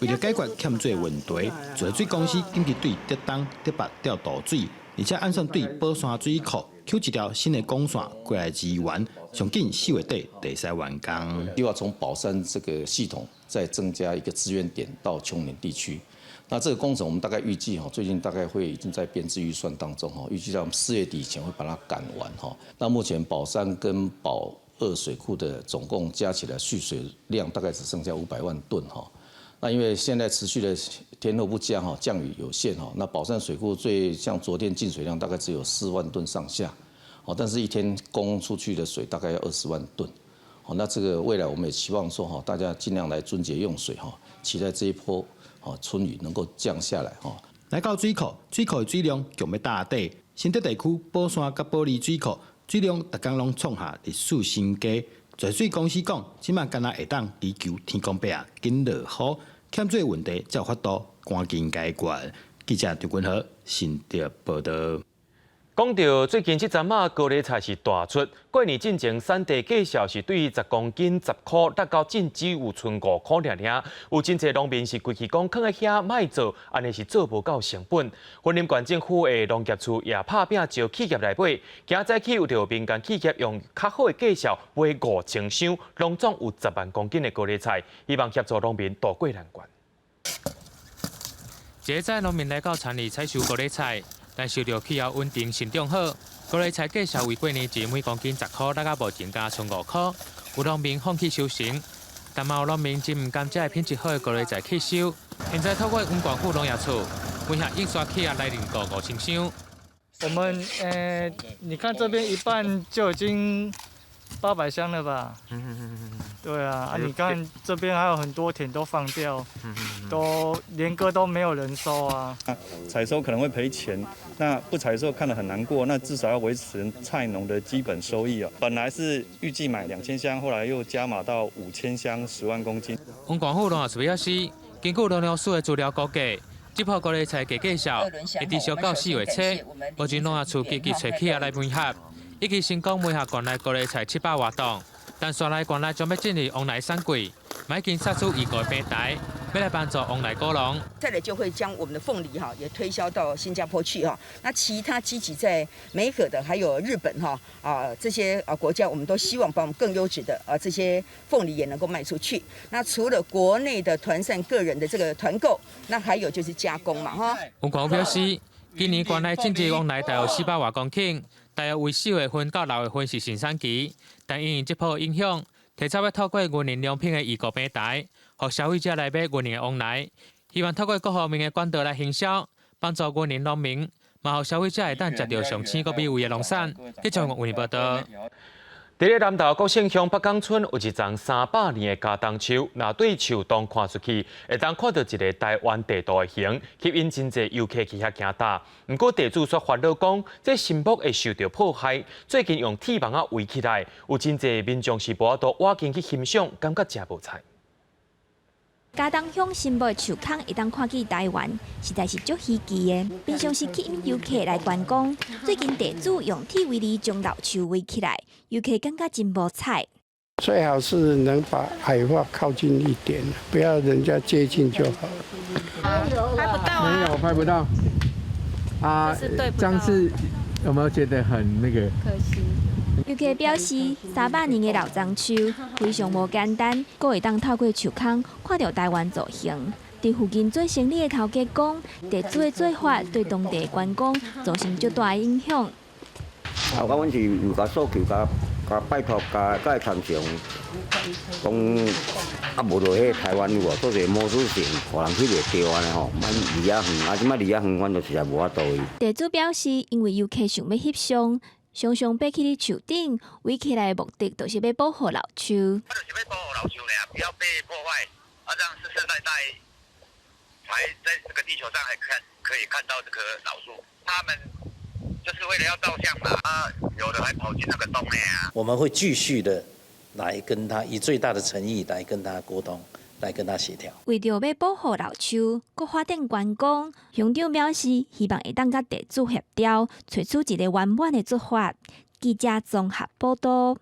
Speaker 24: 為著解決欠水問題，自來水公司緊急對竹東、竹北調度水。而且按算對寶山水庫抾一條新的管線過來支援，上緊4月底會使完工。
Speaker 29: 計劃從寶山這個系統再增加一個支援點到芎林地區。那這個工程我們大概預計哈，最近大概會已經在編製預算當中哈，預計在我們4月底前會把它趕完哈。那目前寶山跟寶二水庫的總共加起來蓄水量大概只剩下500萬噸哈。那因為現在持續的天候不佳哈，降雨有限哈，那寶山水庫最像昨天進水量大概只有4萬噸上下，哦，但是一天供出去的水大概要20萬噸，好，那這個未來我們也期望說哈，大家盡量來撙節用水哈，期待這一波春雨能夠降下來哈。
Speaker 24: 來到水庫，水庫的水量強欲打底，新竹地區寶山佮寶二水庫水量逐工攏創下歷史新低。自來水公司講，這擺敢若會當祈求天公伯仔緊落雨，欠水問題才有法度趕緊解決。記者張君和新竹報導。
Speaker 1: 講到最近這陣仔高麗菜是大出，過年進前產地價數是對10公斤10塊，達到進只有賰5塊爾爾。有真濟農民是規氣講，囥佇遐莫做，按呢是做無夠成本。雲林縣政府的農業處也拍拚招企業來買，今早起有著民間企業用較好的價數買5000箱，攏總有10萬公斤的高麗菜，希望協助農民渡過難關。
Speaker 30: 這擺農民來到田裡採收高麗菜。但受著氣候穩定性良好，高麗菜價數為過年前每公斤10塊，落到目前才賰5塊。有農民放棄收成，但嘛有農民真毋甘這个品質好的高麗菜去收。現在透過雲縣府農業處，委託印刷企業來認購5000箱。
Speaker 31: 我們你看這邊一半就已經800箱了吧？對啊，啊，你看這邊還有很多田都放掉，都連割都沒有人收啊。
Speaker 32: 採收可能會賠錢，那不採收看得很難過，那至少要維持菜農的基本收益啊。本來是預計買2000箱，後來又加碼到5000箱，10萬公斤。
Speaker 30: 雲縣府農業處表示，根據農糧署的資料估計，這波高麗菜價格數會持續到4月初。目前農業處積極揣企業來媒合，已經成功媒合縣內高麗菜700外檔，但紲來縣內將欲進入旺來產季，嘛已經殺出預購平台，欲來幫助往來果農。
Speaker 2: 再來就會將我們的鳳梨哈也推銷到新加坡去哈。那其他積極在美可的，還有日本哈啊這些啊國家，我們都希望把我們更優質的啊這些鳳梨也能夠賣出去。那除了國內的團膳個人的這個團購，那還有就是加工嘛哈。
Speaker 30: 吳廣表示，今年關內種植往來大約400外公頃，大約為4月份到6月份是盛產期，但因為這波影響，提早欲透過雲林良品的預購平台，予消費者來買雲林的旺梨，希望透過各方面的管道來行銷，幫助雲林農民，嘛予消費者會當食著上鮮閣美味的農產。記者王雲報道。
Speaker 1: 佇咧南投國姓鄉北港村有一叢300年的茄苳樹，若對樹洞看出去，會當看著一个台灣地圖的形，吸引真濟遊客去遐行踏。毋過地主卻煩惱講，這神木會受著破壞，最近用鐵網仔圍起來，有真濟民眾是無法度倚近去欣賞，感覺誠無彩。
Speaker 6: 茄苳鄉神木樹空會當看見台灣，實在是足稀奇的。平常時吸引遊客來觀光，最近地主用鐵圍籬將老樹圍起來，遊客感覺真無彩。
Speaker 7: 最好是能把矮化靠近一點，不要人家接近就好了。
Speaker 9: 拍不到啊！
Speaker 7: 沒有拍不到。啊，這樣子有沒有覺得很那個？
Speaker 9: 可惜。
Speaker 6: 遊客表示，300年的老樟樹非常無簡單，閣會當透過樹空看著台灣造型。佇附近做生理的頭家講，地主的做法對當地觀光造成足大的影響。
Speaker 10: 啊，我阮是有共訴求，共共拜託，共共伊參詳，講啊無就彼台灣有無做一个魔術城，予人去袂著按呢吼，莫離遐遠，啊這擺離遐遠，阮就實在無法度去。
Speaker 6: 地主表示，因為遊客想欲翕相，常常爬去佇樹頂，圍起來的目的就是欲保護老樹。
Speaker 11: 就是欲保護老樹爾，不要被破壞，啊，這樣世世代代還在這個地球上還看可以看到這棵老樹。他們就是為了要照相嘛，啊，有的還跑進那個洞內啊。
Speaker 13: 我們會繼續的來跟他以最大的誠意來跟他溝通，來跟他協調。
Speaker 6: 為著欲保護老樹，閣發展觀光，鄉長表示希望會當佮地主協調，揣出一个圓滿的做法。記者綜合報道。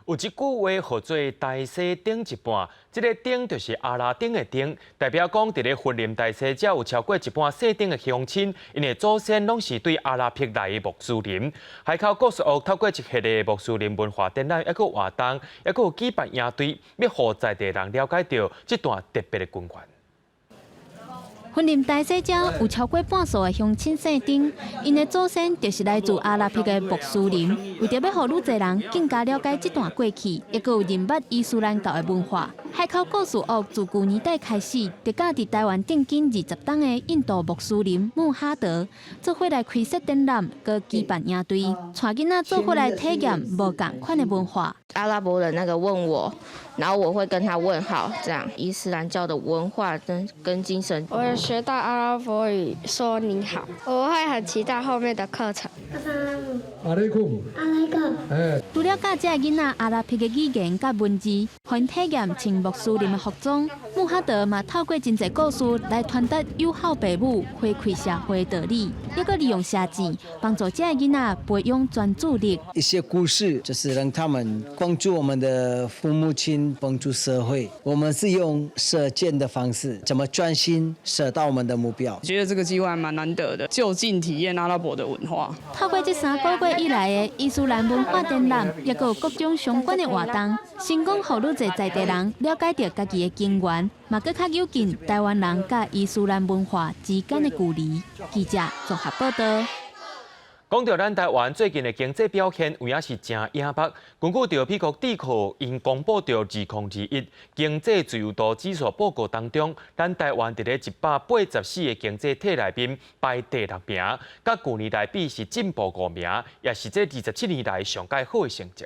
Speaker 1: 有一句話號做大西頂一半，這个頂就是阿拉丁的頂，代表講佇咧雲林大溪遮有超過一半姓丁的鄉親，𪜶的祖先攏是對阿拉伯來的穆斯林。海口故事屋透過一系列穆斯林文化展覽，抑閣活動，抑閣有舉辦營隊，欲予在地人了解著這段特別的根源。
Speaker 15: 雲林大溪遮有超過半數的鄉親姓丁，𪜶的祖先就是來自阿拉伯的穆斯林。為著欲予愈濟人更加了解這段過去，抑閣有認捌伊斯蘭教的文化，海口故事屋自舊年底開始，就佮佇台灣定居20冬的印度穆斯林穆哈德做伙來開設展覽，閣舉辦營隊，帶囡仔做伙來體驗無仝款的文化。
Speaker 16: 阿拉伯人那個問我，然後我會跟他問好，這樣伊斯蘭教的文化跟精神。
Speaker 17: 我有學到阿拉伯語，說你好，我會很期待後面的課程。
Speaker 7: 阿雷庫，
Speaker 17: 阿雷克。
Speaker 7: 哎，
Speaker 15: 除了教這个囡仔阿拉伯的語言佮文字，予𪜶體驗穿穆斯林的服裝，穆哈德嘛透過真濟故事來傳達友好爸母、回饋社會的道理，抑閣利用寫字幫助這个囡仔培養專注力。
Speaker 27: 一些故事就是讓他們幫助我們的父母親，幫助社會。我們是用實踐的方式，怎麼專心實到我們的目標。
Speaker 28: 覺得這個機會還蠻難得的，就近體驗阿拉伯的文化。
Speaker 15: 透過這3個月以來的伊斯蘭文化展覽，抑閣有各種相關的活動，成功予愈濟在地人了解著家己的根源，嘛閣較友近台灣人佮伊斯蘭文化之間的距離。記者綜合報道。
Speaker 1: 講著咱台灣最近的經濟表現，有影是誠野目。根據著美國智庫𪜶公布著2021經濟自由度指數報告當中，咱台灣佇咧184个經濟體內面排第六名，佮舊年來比是進步5名，也是這27年來上蓋好的成績。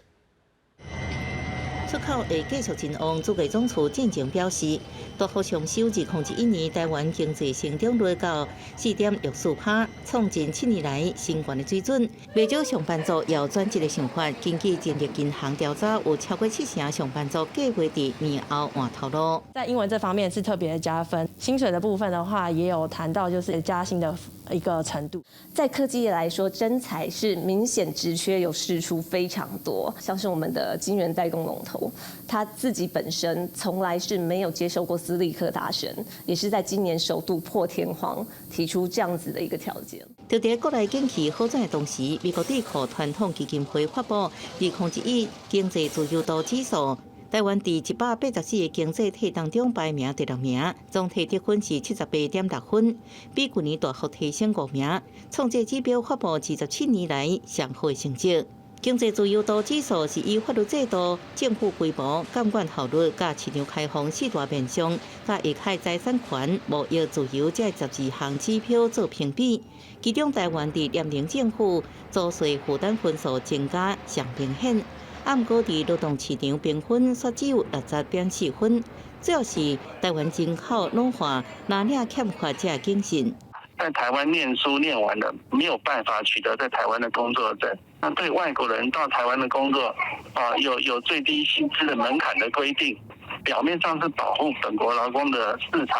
Speaker 33: 出口會繼續真旺，主計總處進前表示，大幅上修2021年台灣經濟成長率到4.64%，創近7年來新懸的水準。袂少上班族有轉職的想法，根據人力銀行調查，有超過七成上班族計劃佇年後換頭路。
Speaker 34: 在英文這方面是特別的加分，薪水的部分的話，也有談到就是加薪的。
Speaker 3: 一個程度。
Speaker 4: 在科技業來說，徵才是明顯職缺有釋出非常多，像是我們的晶圓代工龍頭，他自己本身從來是沒有接受過私立科大生，也是在今年首度破天荒提出這樣子的一個條件。
Speaker 33: 就佇國內景氣好轉的同時，美國智庫傳統基金會發布2021經濟自由度指數，台灣佇184個經濟體當中排名第六名，總體得分是78.6分，比舊年大幅提升5名，創這指標發布27年來上好的成績。經濟自由度指數是以法律制度、政府規模、監管效率、佮市場開放四大面向，佮益害財產權、貿易自由這12項指標做評比。其中台灣佇廉能政府、租稅負擔分數增加上明顯，啊，毋過佇勞動市場評分卻只有60.4分，主要是台灣人口老化、藍領欠缺這謹慎。
Speaker 5: 在台灣念書念完了，沒有辦法取得在台灣的工作證。那對外國人到台灣的工作，啊，有最低薪資的門檻的規定，表面上是保護本國勞工的市場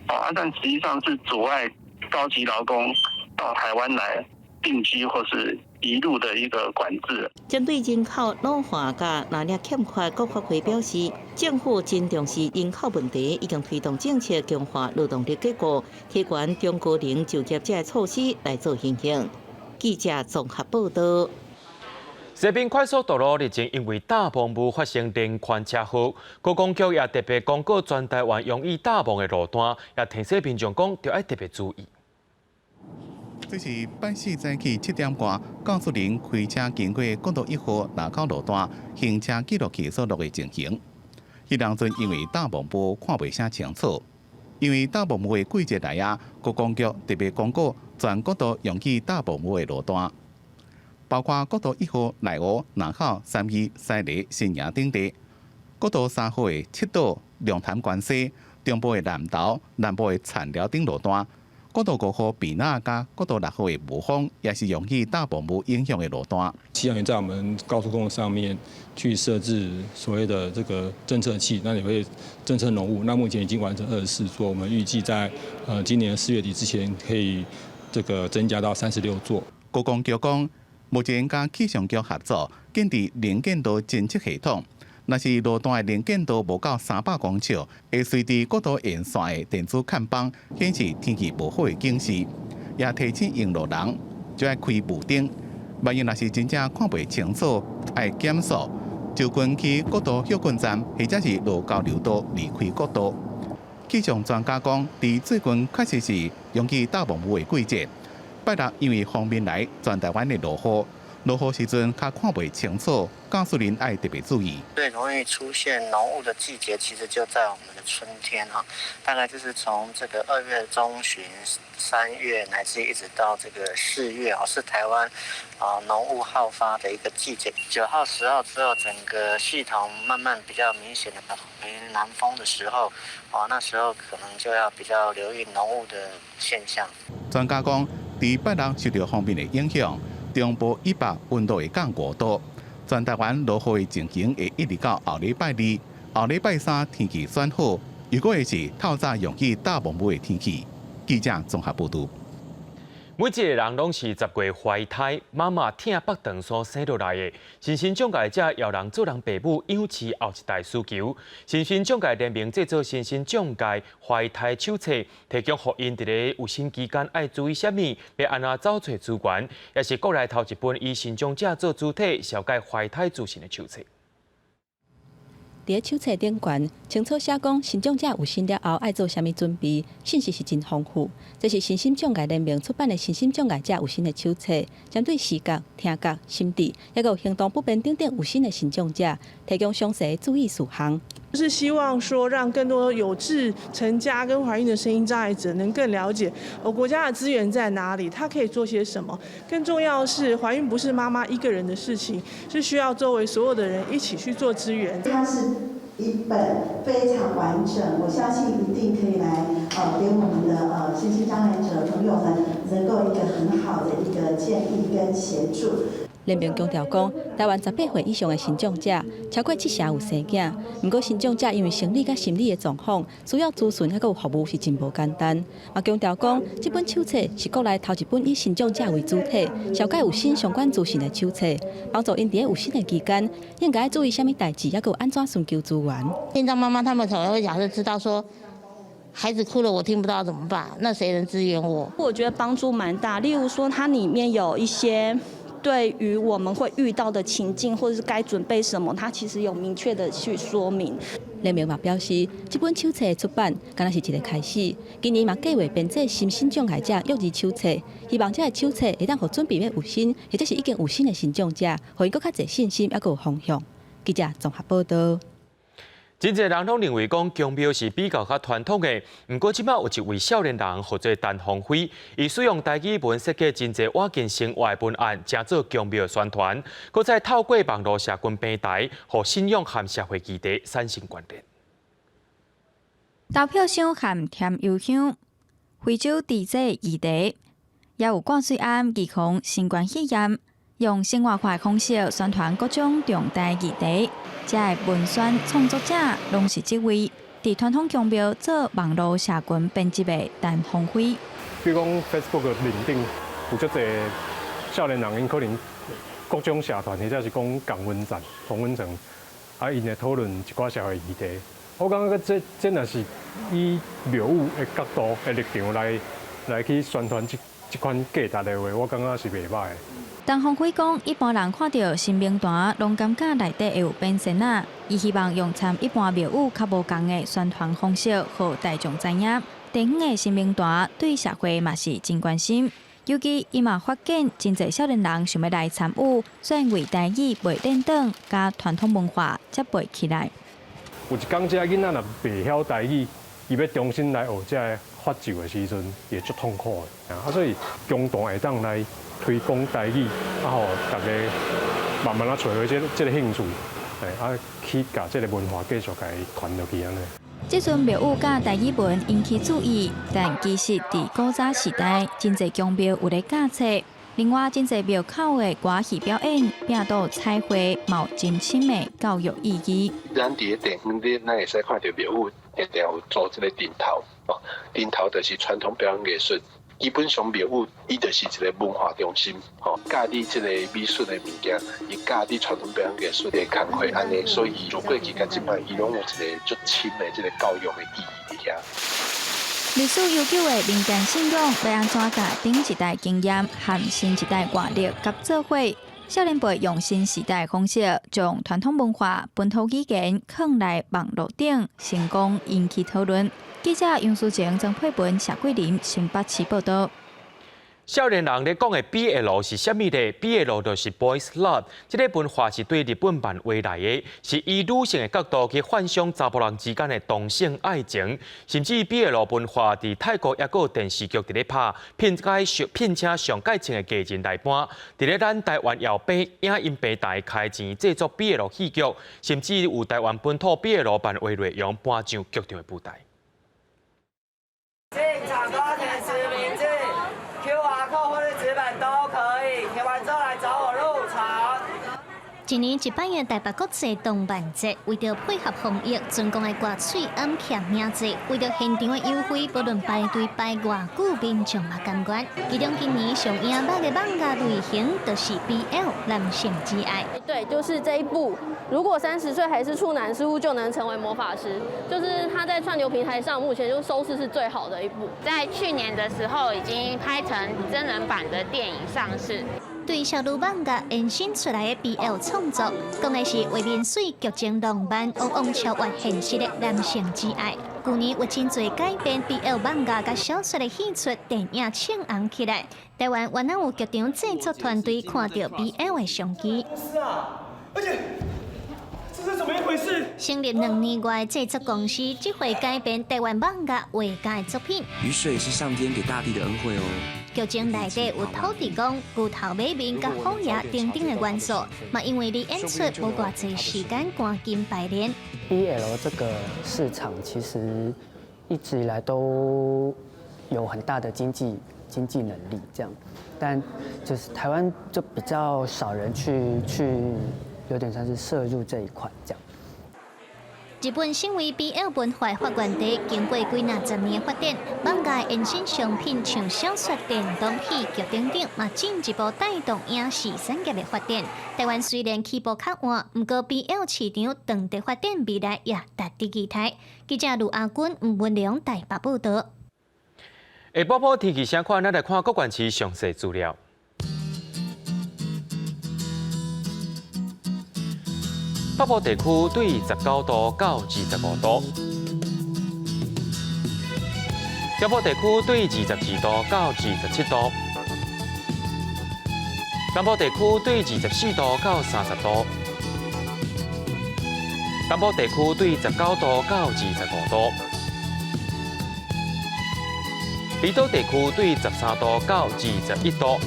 Speaker 5: 啊，但實際上是阻礙高級勞工到台灣來定居或是移入的一個管制。
Speaker 33: 針對人口老化佮藍領欠缺，國發會表示，政府真重視人口問題，已經推動政策強化勞動力結構，提懸中高齡就業者措施來做因應。記者綜合報道。
Speaker 1: 西濱快速道路日前因為大霧發生連環車禍，觀光局也特別公告全台灣容易大霧的路段，也提醒民眾講，著愛特別注意。
Speaker 8: 這是拜四早起7點外，駕駛人開車經過國道1號林口路段，行車記錄器所錄的情形。彼當陣因為大霧霧看袂啥清楚，因為大霧霧的季節來啊，觀光局特別公告全國都容易大霧霧的路段，包括國道1號內湖、林口、三義、西螺、新營等地，國道3號的七堵、龍潭關西、中部的南投、南部的田寮等路段。國道5號坪仔佮國道6號的霧峰，也是容易大霧霧影響的路段。
Speaker 9: 氣象員在我們高速公路上面去設置所謂的這個偵測器，那也會偵測濃霧。那目前已經完成24座，我們預計在今年4月底之前可以這個增加到36座。
Speaker 8: 觀光局講，目前佮氣象局合作建立能見度偵測系統。若是路段的能見度無夠300公尺，會隨佇國道沿線的電子看板顯示天氣無好的警示，也提醒用路人就愛開霧燈。萬一若是真正看袂清楚，愛減速，就近去國道歇睏站，或者是落交流道離開國道。氣象專家講，佇最近確實是容易大霧霧的季節。拜六因為鋒面來全台灣會落雨。落雨時陣較看袂清楚，駕駛人愛特別注意。
Speaker 12: 最容易出現濃霧的季節，其實就在我們的春天哈，大概就是從這個2月中旬、3月乃至一直到這個4月啊，是台灣啊濃霧好發的一個季節。9號、10號之後，整個系統慢慢比較明顯的回南風的時候，啊，那時候可能就要比較留意濃霧的現象。
Speaker 8: 專家講，佇拜六受著鋒面的影響。中部以北溫度會降5度，全台灣落雨的情形會一直到後禮拜二、後禮拜三天氣轉好，如果會是透早容易大霧霧的天氣。記者綜合報導。
Speaker 1: 每一個人攏是10月懷胎，媽媽疼腹腸所生落來的。身心障礙者予人做人爸母養飼後一代需求。身心障礙聯盟製作身心障礙懷胎手冊，提供予𪜶佇咧妊娠期間愛注意啥物，欲按怎走揣資源，也是國內頭一本以身障者做主體，紹介懷胎資訊的手冊。
Speaker 24: 佇咧手冊頂懸，清楚寫講，身障者有生了後愛做啥物準備，信息是真豐富。這是身心障礙聯盟出版的身心障礙者有身的手冊，針對視覺、聽覺、心智，抑閣有行動不便等等有身的身障者，提供詳細的注意事項。
Speaker 25: 就是希望說，讓更多有志成家跟懷孕的身心障礙者能更了解，我國家的資源在哪裡，他可以做些什麼。更重要的是，懷孕不是媽媽一個人的事情，是需要周圍所有的人一起去做支援。
Speaker 26: 它是一本非常完整，我相信一定可以來給我們的身心障礙者朋友們能夠一個很好的一個建議跟協助。
Speaker 2: 聯盟強調講，台灣18歲以上的身障者超過七成有生囝，毋過身障者因為生理佮心理的狀況，需要諮詢抑閣有服務是真無簡單。嘛強調講，這本手冊是國內頭一本以身障者為主體，紹介有身相關資訊的手冊，幫助𪜶佇咧有身的期間應該注意啥物代誌，抑閣有按怎尋求資源。
Speaker 3: 身障媽媽他們可能會假設知道說，孩子哭了，我聽不到怎麼辦？那誰能支援我？
Speaker 14: 我覺得幫助蠻大。例如說，它裡面有一些對於我們會遇到的情境，或者是該準備什麼，它其實有明確的去說明。
Speaker 2: 聯盟嘛表示，這本手冊的出版，敢若是一個開始。今年嘛計劃編製身心障礙者育兒手冊，希望這个手冊會當予準備欲有身，或者是已經有身的身障者，予𪜶閣較濟信心，抑閣有方向。記者綜合報道。
Speaker 1: 真濟人攏認為講宮廟是比較較傳統的，毋過這擺有一位少年人，號做陳鴻輝，伊使用台語文設計真濟倚近生活的文案，成做宮廟宣傳，閣再透過網路社群平台，予信仰和社會議題產生關聯。
Speaker 24: 投票箱和添油香，非洲地這議題，也有掛水頷預防新冠肺炎，用生活化方式宣傳各種重大議題。這个文宣創作者攏是這位佇傳統宮廟做網路社群編輯的陳鴻輝。
Speaker 25: 比如講 Facebook 的面頂有足濟少年人，𪜶可能各種社團或者是講共溫層、同溫層，啊，𪜶會討論一寡社會議題。我感覺這若是以廟宇的角度的立場來去宣傳這款價值的話，我感覺是袂䆀的。
Speaker 24: 陳鴻輝講，一般人看著神明壇，攏感覺內底會有變仙仔。伊希望用參一般廟宇較無仝的宣傳方式，予大眾知影。地方的神明壇對社會嘛是真關心。尤其伊嘛發現真濟少年人想欲來參與，轉為台語袂練轉，佮傳統文化接袂起來。
Speaker 25: 有一工，這囡仔若袂曉台語，伊欲重新來學這个法咒的時陣，會足痛苦的。啊，所以宮壇會當來推廣台語，啊，予大家慢慢仔揣回這个興趣，啊，去共這个文化繼續共伊傳落去按呢。
Speaker 24: 這陣廟宇佮台語文引起注意，但其實佇古早時代，真濟宮廟有咧教冊。另外，真濟廟口的歌戲表演、摒刀彩繪，嘛有真深的教育意義。
Speaker 26: 咱佇咧地方，你咱會使看著廟宇一定有做這个燈頭，哦，燈頭就是傳統表演藝術。基本上廟宇伊就是一个文化中心，吼，教你這个美術的物件，伊教你傳統表演藝術的工課，按呢，所以自過去到這擺，伊攏有一个足深的這个教育的意義佇遐。
Speaker 24: 歷史悠久的民間信仰，欲按怎共頂一代經驗和新一代活力合做伙？少年輩用新時代方式，將傳統文化、本土語言囥來網路頂，成功引起討論。記者楊淑晴、曾佩文、謝桂林，新北市報道。
Speaker 1: 少年人咧講的 BL 是啥物咧？BL 就是 Boys Love，這个文化是對日本漫畫來的，是以女性的角度去幻想查埔人之間的同性愛情，甚至 BL 文化佇泰國抑閣有電視劇佇咧拍，聘請上蓋穿的藝人來搬。佇咧咱台灣也有影音平台開錢製作 BL 戲劇，甚至有台灣本土 BL 漫畫內容搬上劇場的舞台。
Speaker 27: 進場都要填實名字，QR code 或者紙本都可以。填完之後來找我入場。
Speaker 15: 一年一擺的台北國際動漫節，為著配合防疫，全國的掛喙罨簽名節，為著現場的優惠，不論排隊排偌久，民眾嘛甘願。其中今年上贏目的漫畫類型，就是 BL 男性之愛。
Speaker 28: 對，就是這一部。如果30歲還是處男，似乎就能成為魔法師。就是他在串流平台上，目前就收視是最好的一部。
Speaker 18: 在去年的時候，已經拍成真人版的電影上市。
Speaker 15: 對少女漫畫延伸出來的 BL 創作，講的是畫面媠、劇情浪漫，往往超越現實的男性之愛。舊年有真濟改編 BL 漫畫佮小說的戲出電影唱紅起來。台灣原來有劇場製作團隊看著 BL 的商機。
Speaker 19: 是啊，而且這是怎麼一回事？
Speaker 15: 成立2年外的製作公司，這回改編台灣漫畫畫家的作品。
Speaker 20: 雨水是上天給大地的恩惠哦。
Speaker 15: 劇情內底有土地公、牛頭馬面、佮虎爺等等的元素，嘛因為離演出無偌濟時間，趕緊排練。
Speaker 21: BL 這個市場其實一直以來都有很大的經濟
Speaker 6: 經濟能力這樣。但就是台灣就比較少人去，有點像是涉入這一塊這樣。
Speaker 15: 日本身為 BL 文化發源地，經過幾若十年發展，漫畫延伸商品像小說、電動戲劇等等，嘛進一步帶動影視產業的發展。台灣雖然起步較晚，毋過 BL 市場長期發展未來也值得期待。記者盧阿軍、吳文良台北報導。
Speaker 1: 下晡晡天氣啥款？咱來看各縣市詳細資料。北部地區對19度到25度，中部地區對22度到27度，南部地區對24度到30度，東部地區對19度到25度，離島地區對13度到21度。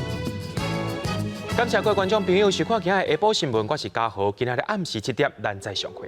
Speaker 1: 感謝各位觀眾朋友收看今日下晡新聞，我是嘉豪，今仔日暗時7點，咱再相會。